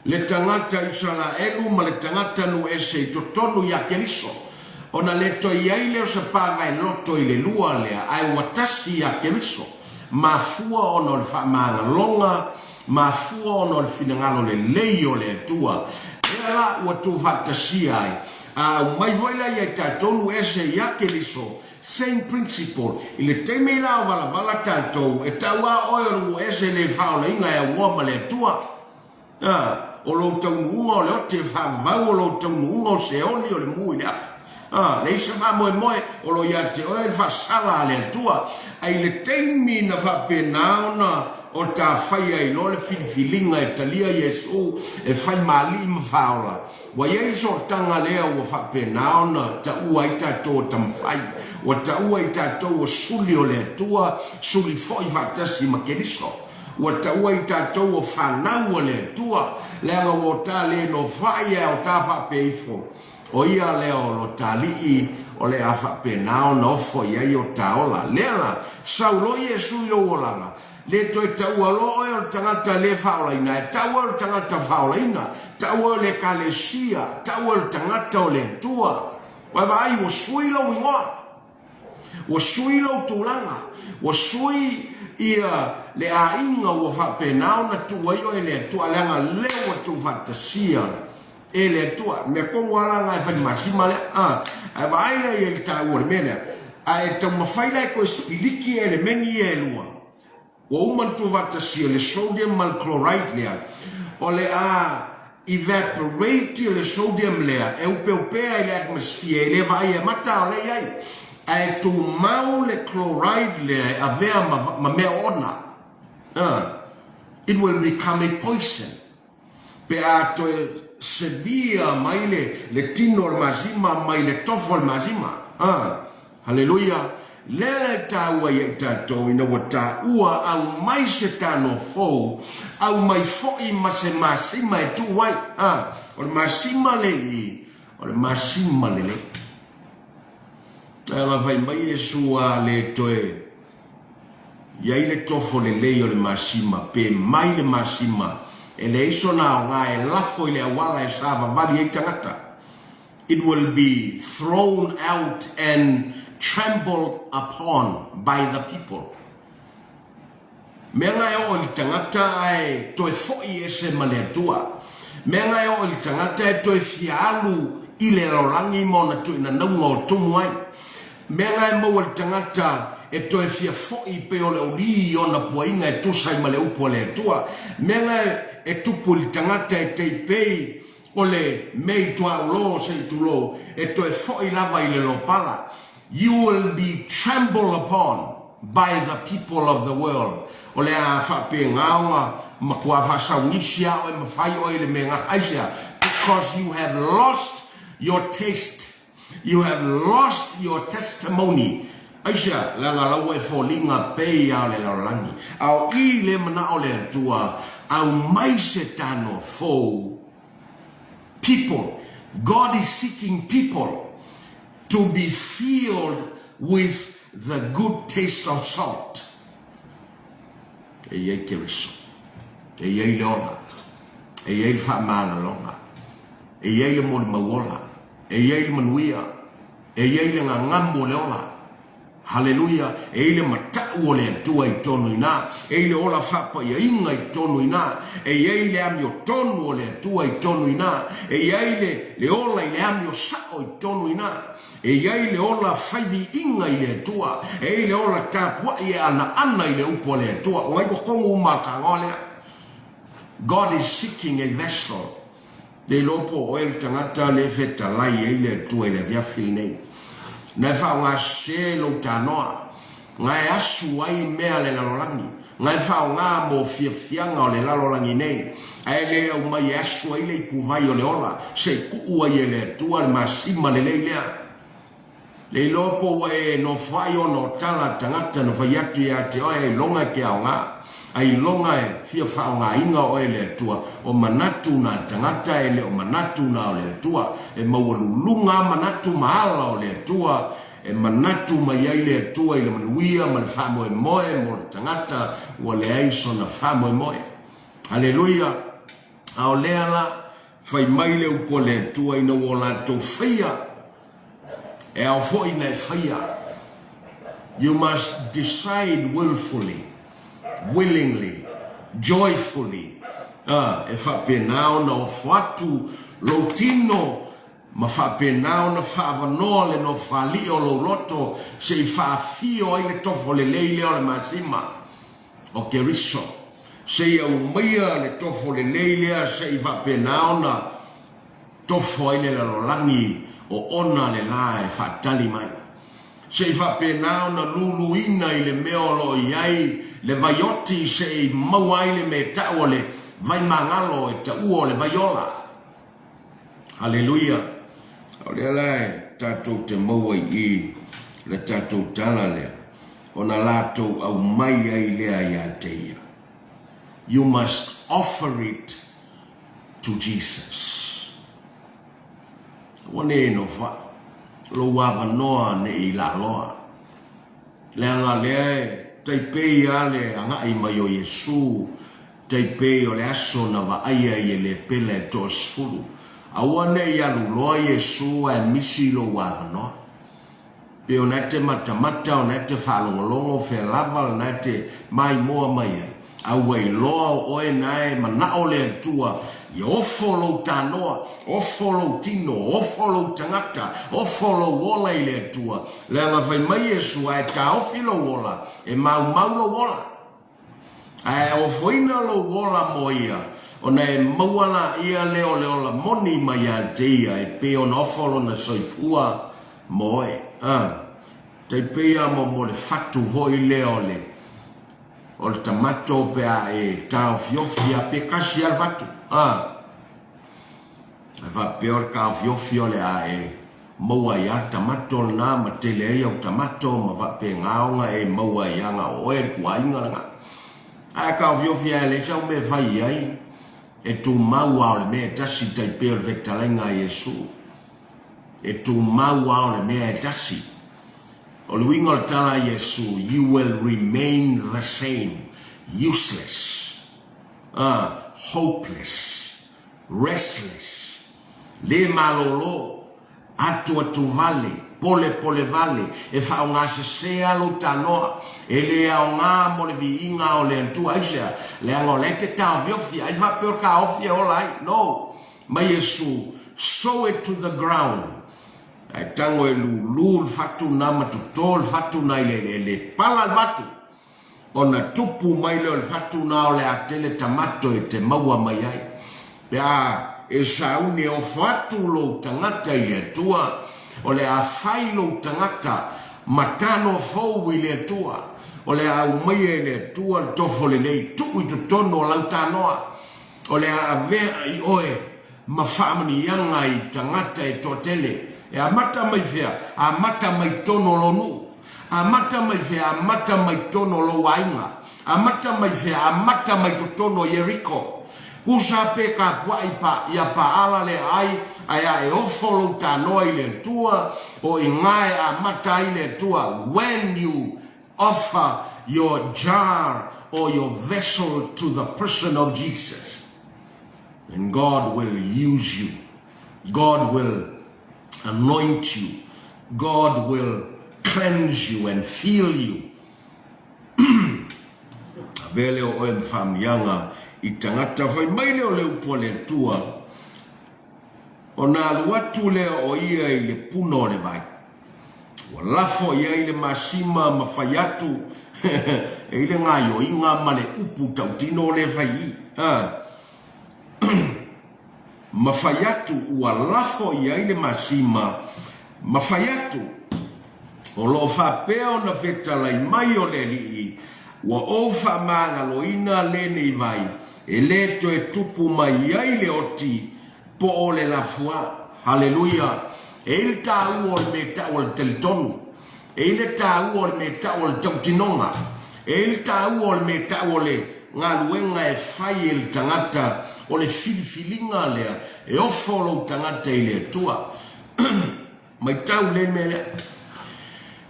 le tagata Isaraelu ma le tagata nuu ese i totonu iā Keriso, ona le toe i ai lea o se pavae loto i le lua lea, ae ua tasi iā Keriso, mafua ona o le faamagaloga, mafua ona o le finagalo lelei o le Atua, lea la ua tuufaatasia ai, a aumai foi la ia i tatou nuu ese iā Keriso, Same principle. I le taimi la o valavala tatou, e tau a oe o le nuu ese le faaolaina e aunoa ma le Atua. A, o lou taunuuga o le ote faavavau, o lou taunuuga o se oli o le mu i le afi. A, leai se faamoemoe, o lo o ia te oe le faasala a le Atua. A i le taimi na faapena ona o ta faia ai loa le filifiliga e talia Iesu e fai ma Alii ma Faaola, Ua i ai le sootaga lea ua faapena ona taua ai tatou o tamafai, ua taua i tatou o suli o le Atua, suli foi faatasi ma Keriso. Ua taua i tatou o fanau a le Atua, leaga ua o ta le nofoai ae o ta faapea ifo, o ia lea o lo ta Alii o le a faapena ona ofo i ai o ta ola. Lea la, sau loa Iesu i lou olaga, Le toe taua loa oe o le tagata le faaolaina, e tau oe o le tagata faaolaina, tau oe o le Ekalesia, tau oe o le tagata o le Atua. Ua e vaai, ua sui lou igoa, ua sui lou tulaga, ua sui ia le aiga ua faapena ona tuu ai oe e le Atua, leaga lea ua tuufaatasia e le Atua. Le mea tonu lava la lena e fai masima lea, a, ae vaai la i ai i le taua o le mea lea, a e taumafai la e toe sipiliki elemeni ia e lua, ua uma ona tuufaatasia le sodium ma le chloride lea, o le a evaporate le sodium lea e upeupea i le atmosphere e le vaaia e mata a o lea e i ai, ae tumau le chloride lea e avea ma, ma mea oona. A, it will become a poison. Pe a toe sevia mai le, le tino o le masima mai le tofo o le masima. A, Haleluia! Lea la e taua ia i tatou ina ua taua aumai se tano fou, aumai foi ma se masima e tuu ai. A, o le masima le i, o le masima lelei. Leaga fai mai Iesu a le toe I ai le tofo lelei o le masima, pe mai le masima, e leai sona aoga e lafo i le auala e savavali ai tagata. It will be thrown out and trampled upon by the people. Mea nga e oo i le tagata ae toe foi ese ma le Atua. Mea nga e oo i le tagata e toe fia alu i le lalolagi ma ona tuinanauga o tumu ai. Mea nga e maua i le tagata e toe fia foi pei o le olī i ona puaiga e tusa ai ma le upu a le Atua. Mea nga e tupu i le tagata e tei pei o le mea i tuaulō se i tulou, e toe foi lava i le lopala. You will be trampled upon by the people of the world. O le a faapena ona matua faasaugisi lava oe ma fai oe i le mea gata. Aisea? Because you have lost your taste. You have lost your testimony. Aisea? Leaga la ua e foliga pei a o le lalolagi. A o i le manao o le Atua, aumai se tano fou. People. God is seeking people to be filled with the good taste of salt. E i ai Keriso. E i ai le ola. E i ai le faamagaloga. E i ai le molimau ola. E i ai le manuia. E i ai le gagamu o le ola. Haleluia! E i ai le matau o le Atua i totonu i ina. E i ai le ola faapaiaina i totonu i ina. E i ai le amiotonu o le Atua i totonu i ina. E i ai le, le ola i le amio sao i totonu i ina. E i ai le ola fai viiga i le Atua. E i ai le ola tapuai e anaana i le upu a le Atua. O ngai totonu uma a le tagoa lea. God is seeking a vessel. Le iloa po o oe le tagata lea e fetalai ai le Atua i le afiafi lenei. Na e faaaoga sese lou tanoa, na e asu ai mea a le lalolagi, na e faaaoga mo fiafiaga o le lalolagi nei, ae le aumai e asu ai le ipuvai o le ola, se i tuu ai e le Atua le masima lelei lea. Le iloa po ua e nofoai ona o tala a tagata na fai atu ia te oe ailoga e ke aoga, ailoga e fia faaaogaina oe e le Atua, o manatu na a tagata e le o manatu na o le Atua, e maualuluga a manatu ma ala o le Atua, e manatu mai ai le Atua i le manuia ma le faamoemoe mo le tagata ua leai sona faamoemoe. Aleluia! A o lea la, fai mai le upu a le Atua ina ua o latou faia, E ao foi na e faia. You must decide willfully, willingly, joyfully, a, e faapena ona ofo atu lou tino ma faapena ona faaavanoa le nofoalii o lou loto se i faafio ai le tofo lelei lea o le masima o Keriso. Se i aumaia le tofo lelei lea se i faapena ona Tofo ai le lalolagi o ona le la e faatali mai. Se i faapena ona luluina i le mea o lo o i ai le vaioti se i maua ai le mea tau o le vaimagalo e taua o le vaiola. Haleluia! O lea la e tatou te maua i i le tatou tala lea, ona latou aumai ai lea ia te ia. You must offer it to Jesus. Aua ne i nofoai lou avanoa ne i laaloa, leaga lea e tai pei lava le agai mai o Iesu, tai pei o le aso na vaaia ai e lepela e toasefulu. Aua ne i alu loa Iesu ae misi lou avanoa. Pei ona e te matamata, ona e te faalogologo, fea lava lena e te maimoa mai ai, a ua iloa o oe na e manao le Atua ia ofo lou tanoa, ofo lou tino, ofo lou tagata, ofo lou ola i le Atua. Leaga fai mai Iesu, a e taofi lou ola, e maumau lou ola. Ae ofoina lou ola mo ia, ona e maua laia lea o le ola moni mai ia te ia e pei ona ofo lona soifua mo oe. A, tai pei a mo mo le fatu foi lea o le, o le tamato pe a e taofiofi a pe kasi a le fatu. A, ae faapea o le taofiofi o le a e Maua ai a tamato lena ma tele ai au tamato ma faapena ona e maua ai a na o oe le tuaiga lena. Ae taofiofi ae leai sau mea e fai i ai, e tumau a o le mea e tasi tai pei o le fetalaiga a Iesu. E tumau a o le mea e tasi. O le uiga o le tala a Iesu, you will remain the same, useless, hopeless, restless, le malolo, atuatuvale, polepolevale, e faaaogasese lava lou tanoa, e le aoga mo le viiga o le Atua. Aisea? Leaga o la e te taofiofi, ai faapea o le taofi e ola ai. No! Mai Iesu, sow it to the ground. Ae tago e lulu le fatu lena ma toto le fatu lena i le eleele, pala le fatu. Ona tupu mai lea o le fatu na o le a tele tamato e te maua mai ai. Pe a e sauni e ofo atu lou tagata i le Atua, o le a fai lou tagata ma tano fou i le Atua. O le a aumaia e le Atua le tofo lelei tuu i totonu o lau tanoa. O le a avea i oe ma faamanuiaga i tagata e toatele. E amata mai fea? Amata mai totonu o lou nuu. Amata mai fea? Amata mai totonu o lou aiga. Amata mai fea? Amata mai totonu o Ieriko. Usa pe kapuaʻi pa ia Paala le aai, ae a e ofo lou tanoa i le Atua, o iga e amata ai le Atua, when you offer your jar or your vessel to the person of Jesus, and God will use you. God will anoint you. God will cleanse you and fill you. Avea lea o oe ma faamiaga i tagata. Fai mai lea o le upu a le Atua, Ona alu atu lea o ia i le puna o le vai. Ua lafo i ai le masima ma fai atu, e i le gaioiga ma le upu tautino lea e fai i i. Ma fai atu, ua lafo i ai le masima ma fai atu, O lo o faapea ona fetalai mai o le Alii, ua ou faamagaloina lenei vai, e le toe tupu mai ai le oti po o le lafuaa. Haleluia! E i le taua o le mea tau o le talitonu. E i le taua o le mea tau o le tautinoga. E i le taua o le mea tau o le galuega e fai e le tagata, o le filifiliga lea e ofo lou tagata i le Atua. Matau le mea lea.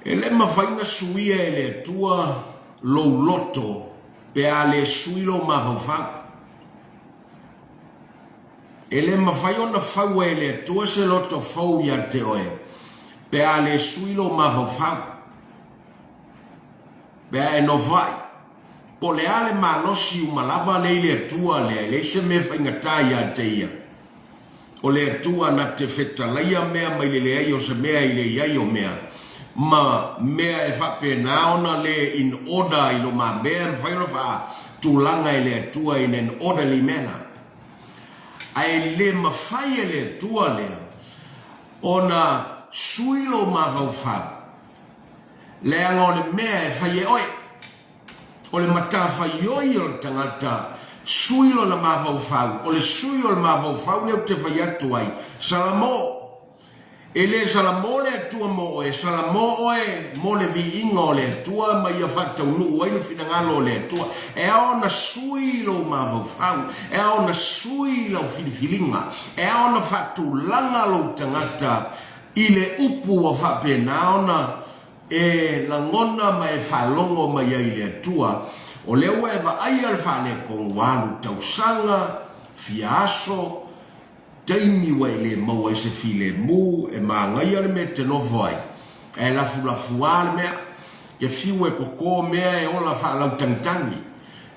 E le mafai ona suia e le Atua lou loto pe a le sui lou mafaufau. E le mafai ona faua e le Atua se loto fou ia te oe pe a le sui lou mafaufau. Pe a e nofoai, po o le a le malosi uma lava lea i le Atua lea, e leai se mea faigata ia te Ia. O le Atua na te fetalaia mea mai le leai o se mea i le i ai o mea, ma mea e faapena ona le in order i lomamea e mafai ona faatulaga e le Atua in an orderly manner. Ae le mafai e le Atua lea ona sui lou mafaufau, leaga o le mea e fai e oe. O le matafaioi o le tagata, sui lona mafaufau, o le sui o le mafaufau lea ou te fai atu ai, Salamo! E le Salamo le Atua mo oe, Salamo oe mo le viiga o le Atua ma ia faataunuu ai le finagalo o le Atua. E ao ona sui lou mafaufau, e ao ona sui lau filifiliga, e ao ona faatulaga lou tagata i le upu ua faapena ona E lagona ma e faalogo mai ai i le Atua, o lea ua e vaaia le faaletonu ua alu tausaga, fia aso, taimi ua e le maua ai se filemu, e manaia le mea e te nofo ai, ae lafulafuā le mea. Ke fiu e koko mea e ola faalautagitagi,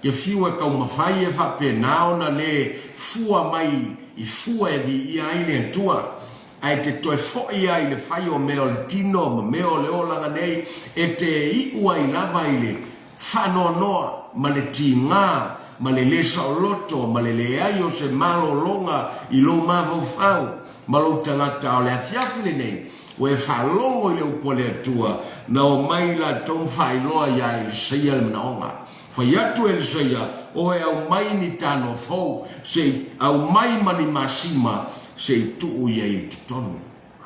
ke fiu e taumafai e faapena ona le fua mai i fua e viia ai le Atua. Ae te toe foi ai i le fai o mea o le tino ma mea o le olaga nei, e te iu ai lava i le faanoanoa ma le tigā ma le lē saoloto ma le leai o se malologa i lou mafaufau ma lou tagata. A o le afiafi lenei, ua e faalogo i le upu a le Atua, na omai latou ma faailoa iā Elisaia le manaoga. Fai atu Elisaia, O e aumai ni tano fou, se i aumai ma ni masima, se i tuu ia i totonu.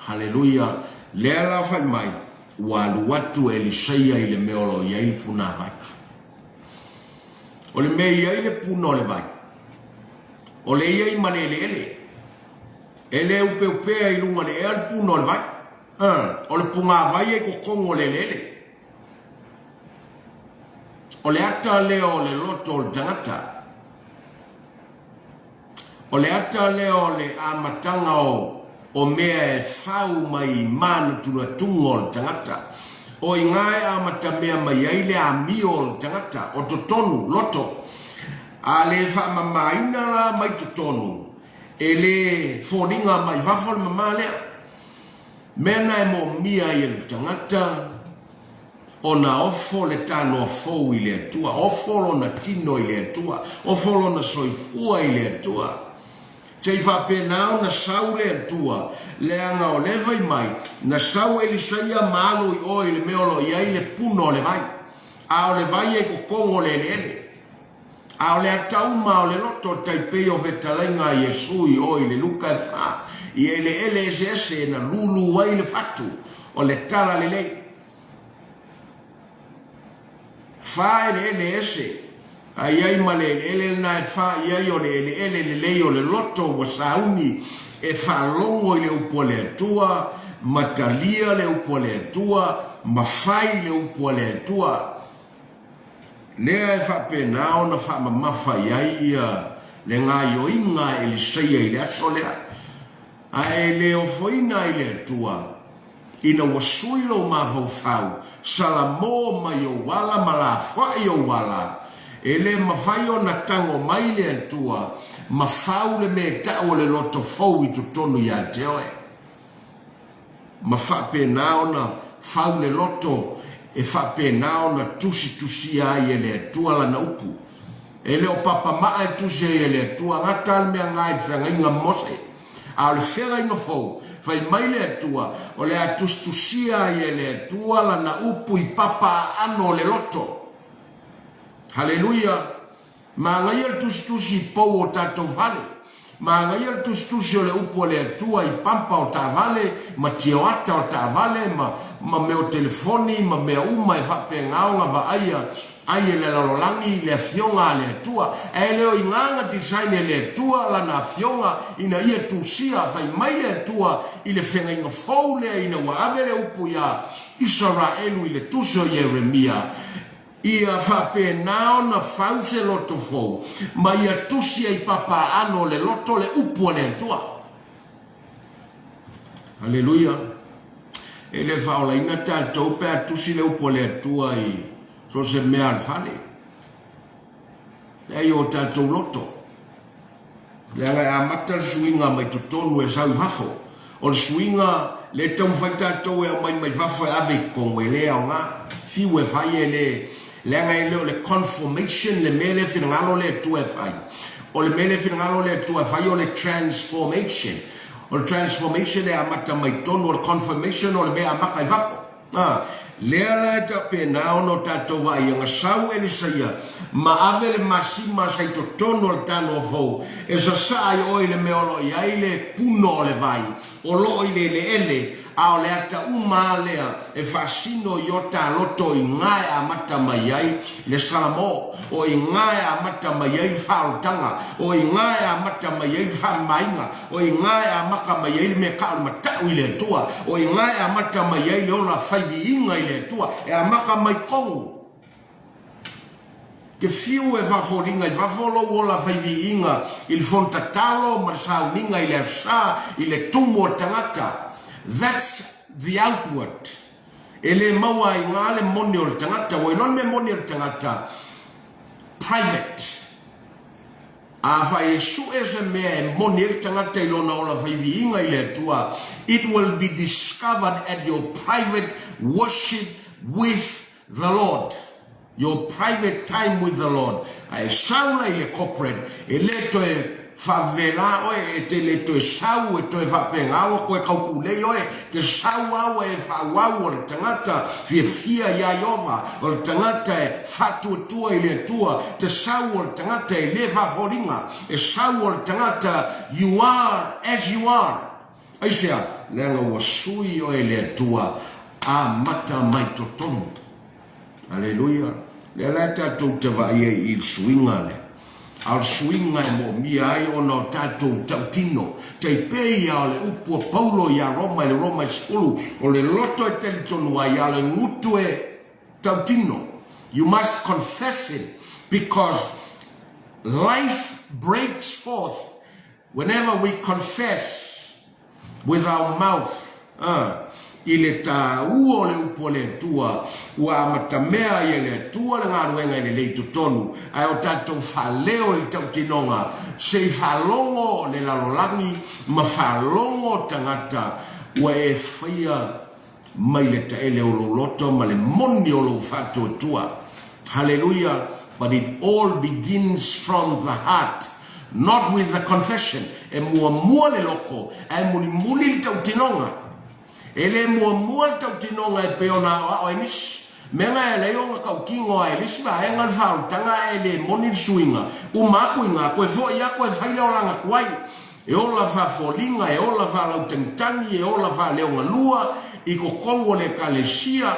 Haleluia! Lea la fai mai, ua alu atu Elisaia i le mea o lo o i ai le punavai. O le mea e i ai le puna o le vai, o le i ai ma le eleele. E le upeupea i luga o le ea le puna o le vai. O le punavai e i totonu o le eleele. O le ata lea o le loto o le tagata. O le ata lea o le amataga o mea e fau mai i manatunatuga o le tagata. O i gā e amatamea mai ai le amio o le tagata, o totonu, loto. A le faamamaina la mai totonu, e le foliga mai fafo le mama lea. Mea na e moomia ai e le tagata ona ofo le tanoa fou i le Atua, ofo lona tino i le Atua, ofo lona soifua i le Atua. Se i faapena ona sau le Atua, leaga o lea fai mai, na sau Elisaia ma alu i o i le mea o lo o i ai le puna o le vai, a o le vai e i totonu o le eleele. A o le ata uma o le loto tai pei o fetalaiga a Iesu i o i le Luka e fa, i eleele eseese na lūlū ai le fatu o le tala lelei. Fa eleele ese, a i ai ma le eleele lena e fa i ai o le eleele lelei o le loto ua sauni e faalogo i le upu a le Atua, ma talia le upu a le Atua, ma fai le upu a le Atua. Lea e faapena ona faamamafa i ai ia le gaioiga a Elisaia i le aso lea, ae le ofoina ai le Atua. Ina ua sui lou mafaufau, salamo mai ou ala ma lafoai ou ala, e le mafai ona tago mai le Atua ma fau le mea e tau o le loto fou i totonu ia te oe. Ma faapena ona fau le loto e faapena ona tusitusia ai e le Atua Lana upu. E le o papamaa e tusi ai e le Atua, gata le mea ga i le feagaiga ma Mose. A o le feagaiga fou, fai mai le Atua, o le a tusitusia ai e le Atua Lana upu i papa aano o le loto. Haleluia! Manaia le tusitusi i pou o tatou fale. Manaia le tusitusi o le upu a le Atua i pampa o taavale ma tioata o taavale ma ma mea o telefoni ma mea uma e faapena ona vaaia ai e le lalolagi le Afioga a le Atua. Ae le o i ga na design e le Atua Lana Afioga ina ia tusia. Fai mai le Atua i le feagaiga fou lea ina ua ave le upu iā Isaraelu i le tusi o Ieremia, Ia faapena ona fau se loto fou, ma ia tusi ai papaaano o le loto le upu a le Atua. Aleluia! E le faaolaina tatou pe a tusi le upu a le Atua i so o se mea a le fale. Leai o tatou loto. Leaga e amata le suiga mai totonu e sau i fafo. O le suiga lea e taumafai tatou e aumai mai fafo e ave i totonu e le aoga. Fiu e fai e le, leaga e le o le conformation le mea lea e finagalo le Atua e fai. O le mea lea e finagalo le Atua e fai o le transformation. O le transformation e amata mai totonu, o le conformation o le mea e amata i fafo. A, lea la e tapena ona o tatou vaaiaga sau Elisaia ma ave le masima sa i totonu o le tanoa fou e sasaa ai oe i le mea o lo o i ai le puno o le vai o lo o i le eleele, a o le ata uma a lea e faasino i o ta loto i ga e amata mai ai le salamo, o i ga e amata mai ai le faaoltaga, o i ga e amata mai ai le faamamaina. O i ina e amata mai ai le mea kao le matau i le Atua. O i ina e amata mai ai le ola fai viiga i le Atua. E amata mai tonu. Ke fiu e faafoliga i fafo lou ola fai viiga i le fono tatalo ma le sauniga i le Aso Sa i le tumu o le tagata. That's the outward. E le maua ai ina le moni o le tagata. Ua iloa le mea moni o le tagata? Private. Afai e sue se mea e moni ai le tagata i lona ola fai viiga i le Atua, it will be discovered at your private worship with the Lord. Your private time with the Lord. A e sau la i le corporate, e le toe faavela oe, e te le toe sau e toe faapena ua toe kaupulei oe, te sau lava ua e faaauau o le tagata fiafia iā Ieova, o le tagata e faatuatua i le Atua, te sau o le tagata e le faafoliga, e sau o le tagata you are as you are. Aisea? Leaga ua sui oe e le Atua, amata mai totonu. Aleluia! Lea la tatou te vaai ai i le suiga lea. A o le suiga e moomia ai ona o tatou tautino, tai pei a o le upu a Paulo iā Roma i le Roma e 10, o le loto e talitonu ai, a o le gutu e tautino. You must confess it because life breaks forth whenever we confess with our mouth, ā, i le tāua o le upu a le Atua, ua amatamea ai e le Atua le galuega e lelei totonu, ae o tatou faaleo i le tautinoga, se i faalogo le lalolagi ma faalogo tagata ua e faia mai le taele o lou loto ma le moni o lou faatuatua. Haleluia! But it all begins from the heart, not with the confession. E muamua le loko, ae mulimuli le tautinoga. E le muamua le tautinoga e pei ona aoao ai nisi. Mea na e alai ona tautino ai le isi vaega le faaolataga ae le moni le suiga, uma atu i na, toe foi atu e fai le olaga tuai. E ola faafoliga, e ola faalautagitagi, e ola faaleogalua i totonu o le Ekalesia,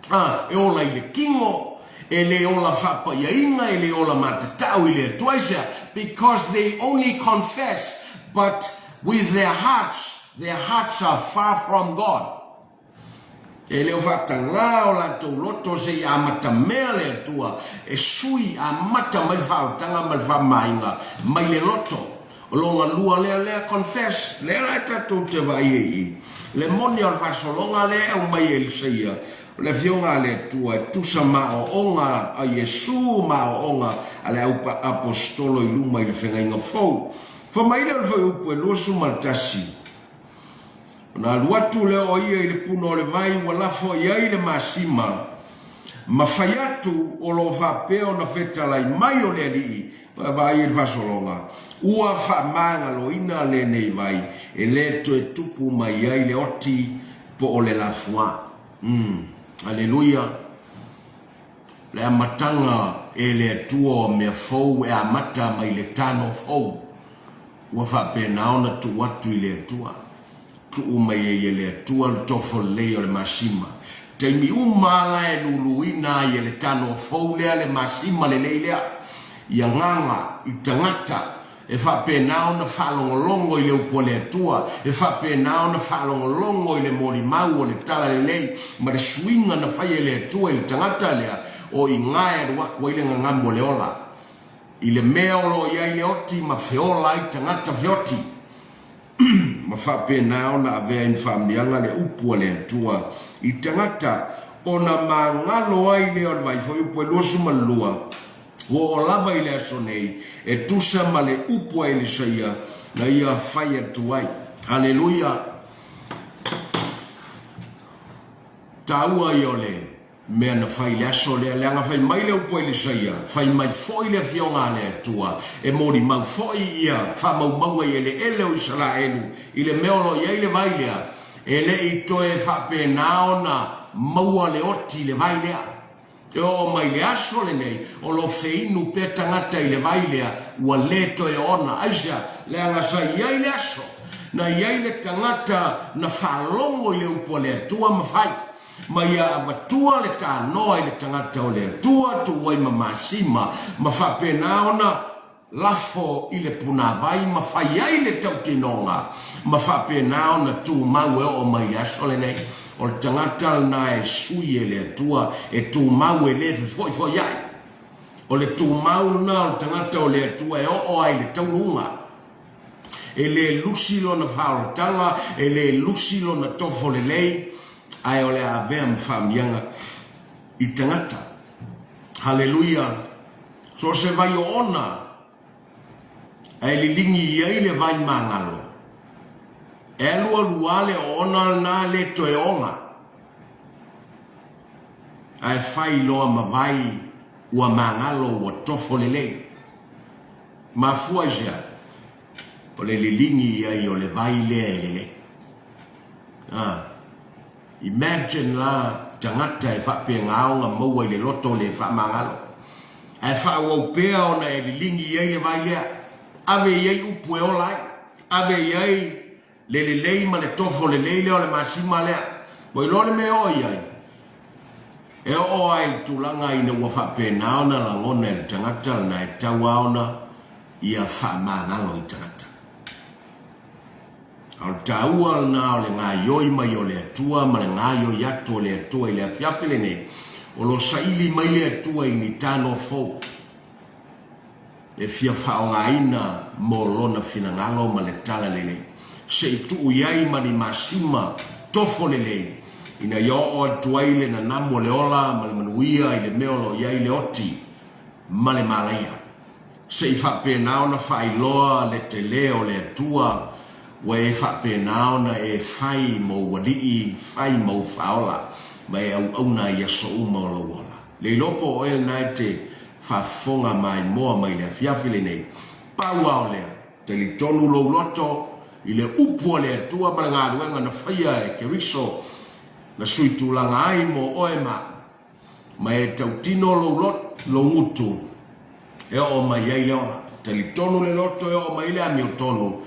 ā, e ola i le kino, e le ola faapaiaina, e le ola matatau i le Atua. Aisea? Because they only confess, but with their hearts, their hearts are far from God. E le o faatagā o latou loto se i amatamea le Atua e sui amata mai le faaolataga ma le faamamaina mai le loto. O lona lua lea lea confess, lea la e tatou te vaai ai i i. Le moni o le faasologa lea e aumai e Elisaia, o le Afioga a le Atua e tusa ma aoaoga a Iesu ma aoaoga a le au Aposetolo i luma i le Feagaiga Fou. Fai mai lea o le Fuaiupu e 21, Ona alu atu lea o ia i le puna o le vai ua lafo i ai le masima, ma fai atu o lo o faapea ona fetalai mai o le Alii, vaai i le faasologa, ua faamagaloina lenei vai e le toe tupu mai ai le oti po o le lafuā. Umm. Aleluia! Le amataga e le Atua o mea fou e amata mai le tano fou. Ua faapena ona tuu atu i le Atua. Tuu mai ai e le Atua le tofo lelei o le masima. Taimi uma lava la e luluina ai e le tano fou lea le masima lelei lea, i agaga, i tagata, e faapena ona faalogologo i le upu a le Atua, e faapena ona faalogologo i le molimau o le tala lelei ma le suiga na fai e le Atua i le tagata lea, o i ina e alu atu ai le gagamu o le ola. I le mea o lo o i ai le oti ma feola ai tagata feoti, ma faapena ona avea ai ma faamanuiaga le upu a le Atua i tagata, ona magalo ai lea o le vai foi upu e 22, ua oo lava i le aso nei, e tusa ma le upu a Elisaia na ia fai atu ai. Aleluia! Taua ia o le mea na fai i le aso lea, leaga fai mai le upu a Elisaia, fai mai foi le Afioga a le Atua, e molimau foi ia faamaumauga i eleele o Isaraelu i le mea o lo o i ai le vai lea, e le i toe faapena ona maua le oti i le vai lea. E oo mai le aso lenei, o lo o feinu pea tagata i le vai lea, ua le toe oona. Aisea? Leaga sa i ai le aso na i ai le tagata na faalogo i le upu a le Atua ma fai. Ma ia avatua le tanoa i le tagata o le Atua, tuu ai ma masima, ma faapena ona lafo i le punavai ma fai ai le tautinoga, ma faapena ona tumau e oo mai i le aso lenei. O le tagata lena e sui e le Atua, e tumau e le fefoifoiai. O le tumau lena o le tagata o le Atua e oo ai i le taunuuga. E le lusi lona faaolataga, e le lusi lona tofo lelei, ae o le a avea ma faamiaga i tagata. Haleluia! So o se vai oona ae liligi i ai le vai magalo, e alualu lava le oona lena le toe oga, ae fai loa ma vai ua magalo ua tofo lelei. Mafua i sea? O le liligi i ai o le vai lea e lelei. A. Imagine la tagata e faapena ona maua i le loto le faamagalo. Ae faaauau pea ona e liligi i ai le vai lea. Ave i ai upu e ola ai. Ave i ai le lelei ma le tofo lelei lea o le masima lea. Ua iloa le mea e oo i ai? E oo lava i le tulaga ina ua faapena ona lagona e le tagata lena e tatau lava ona ia faamagalo i tagata. A o le taua lena o le gaioi mai o le Atua ma le gaioi atu o le Atua i le afiafi lenei, o lo o saili mai le Atua i ni tano fou e fia faaaogaina mo Lona finagalo ma le tala lelei, se i tuu i ai ma ni masima tofo lelei ina ia oo atu ai le nanamu o le ola ma le manuia i le mea o lo o i ai le oti ma le malaia. Se i faapena ona faailoa le tele o le Atua ua e faapena ona e fai mou alii, fai mou faaola, ma e auauna i aso uma o lou ola. Le iloa po o oe lena e te faafofoga maimoa mai le afiafi lenei. Pau lava o lea, talitonu lou loto i le upu a le Atua ma le galuega na faia e Keriso na sui tulaga ai mo oe ma au. Ma e tautino lou loto, lou gutu e oo mai ai le ola. Talitonu le loto e oo mai ai le amiotonu,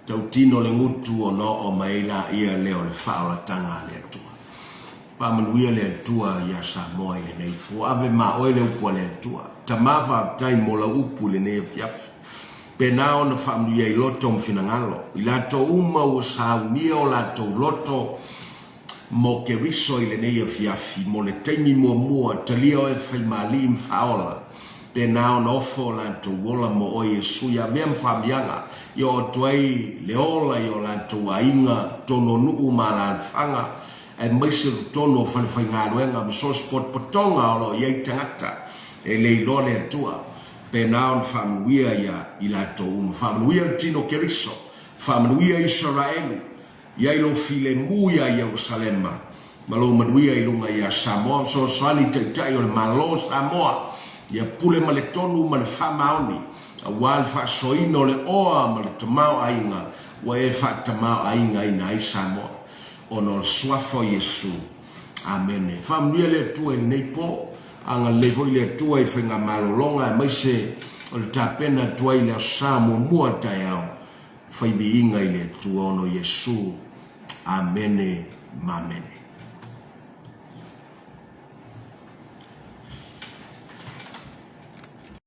tautino le gutu ona oo mai ai laia lea o le faaolataga a le Atua. Faamanuia le Atua ia Samoa i lenei po. Ave ma oe le upu a le Atua. Tama faafetai mo lau upu i lenei afiafi. Pena ona faamanuia i loto ma finagalo. I latou uma ua saunia o latou loto mo Keriso i lenei afiafi, mo le taimi muamua, talia oe faimalii ma faaola. Pēnā ona ofo o latou ola mo oe Iesu ia mea ma faamiaga, i oo atu ai le ola i o latou aiga, tonu o nuu ma alaalafaga, aemaise o totonu o falefaigaluega ma so o se potopotoga o lo o i ai tagata e le iloa le Atua. Pēnā ona faamanuia ia i latou uma. Faamanuia le tino Keriso. Faamanuia Isaraelu. I ai lou filemu iā Ierusalema, ma lou manuia i luga iā Samoa, fesoasoani Taitai o le Malo o Samoa, ia pule ma le tonu ma le faamaoni, aua le faasoaina o le oa ma le tamaoaiga ua e faatamaoaigaina ai Samoa, ona o le Suafa o Iesu. Amene. Faamanuia le Atua i lenei po. Agalelei foi le Atua i faigamalologa aemaise o le tapena atu ai i le Aso Sa muamua taeao. Fai viiga i le Atua ona o Iesu. Amene ma amene.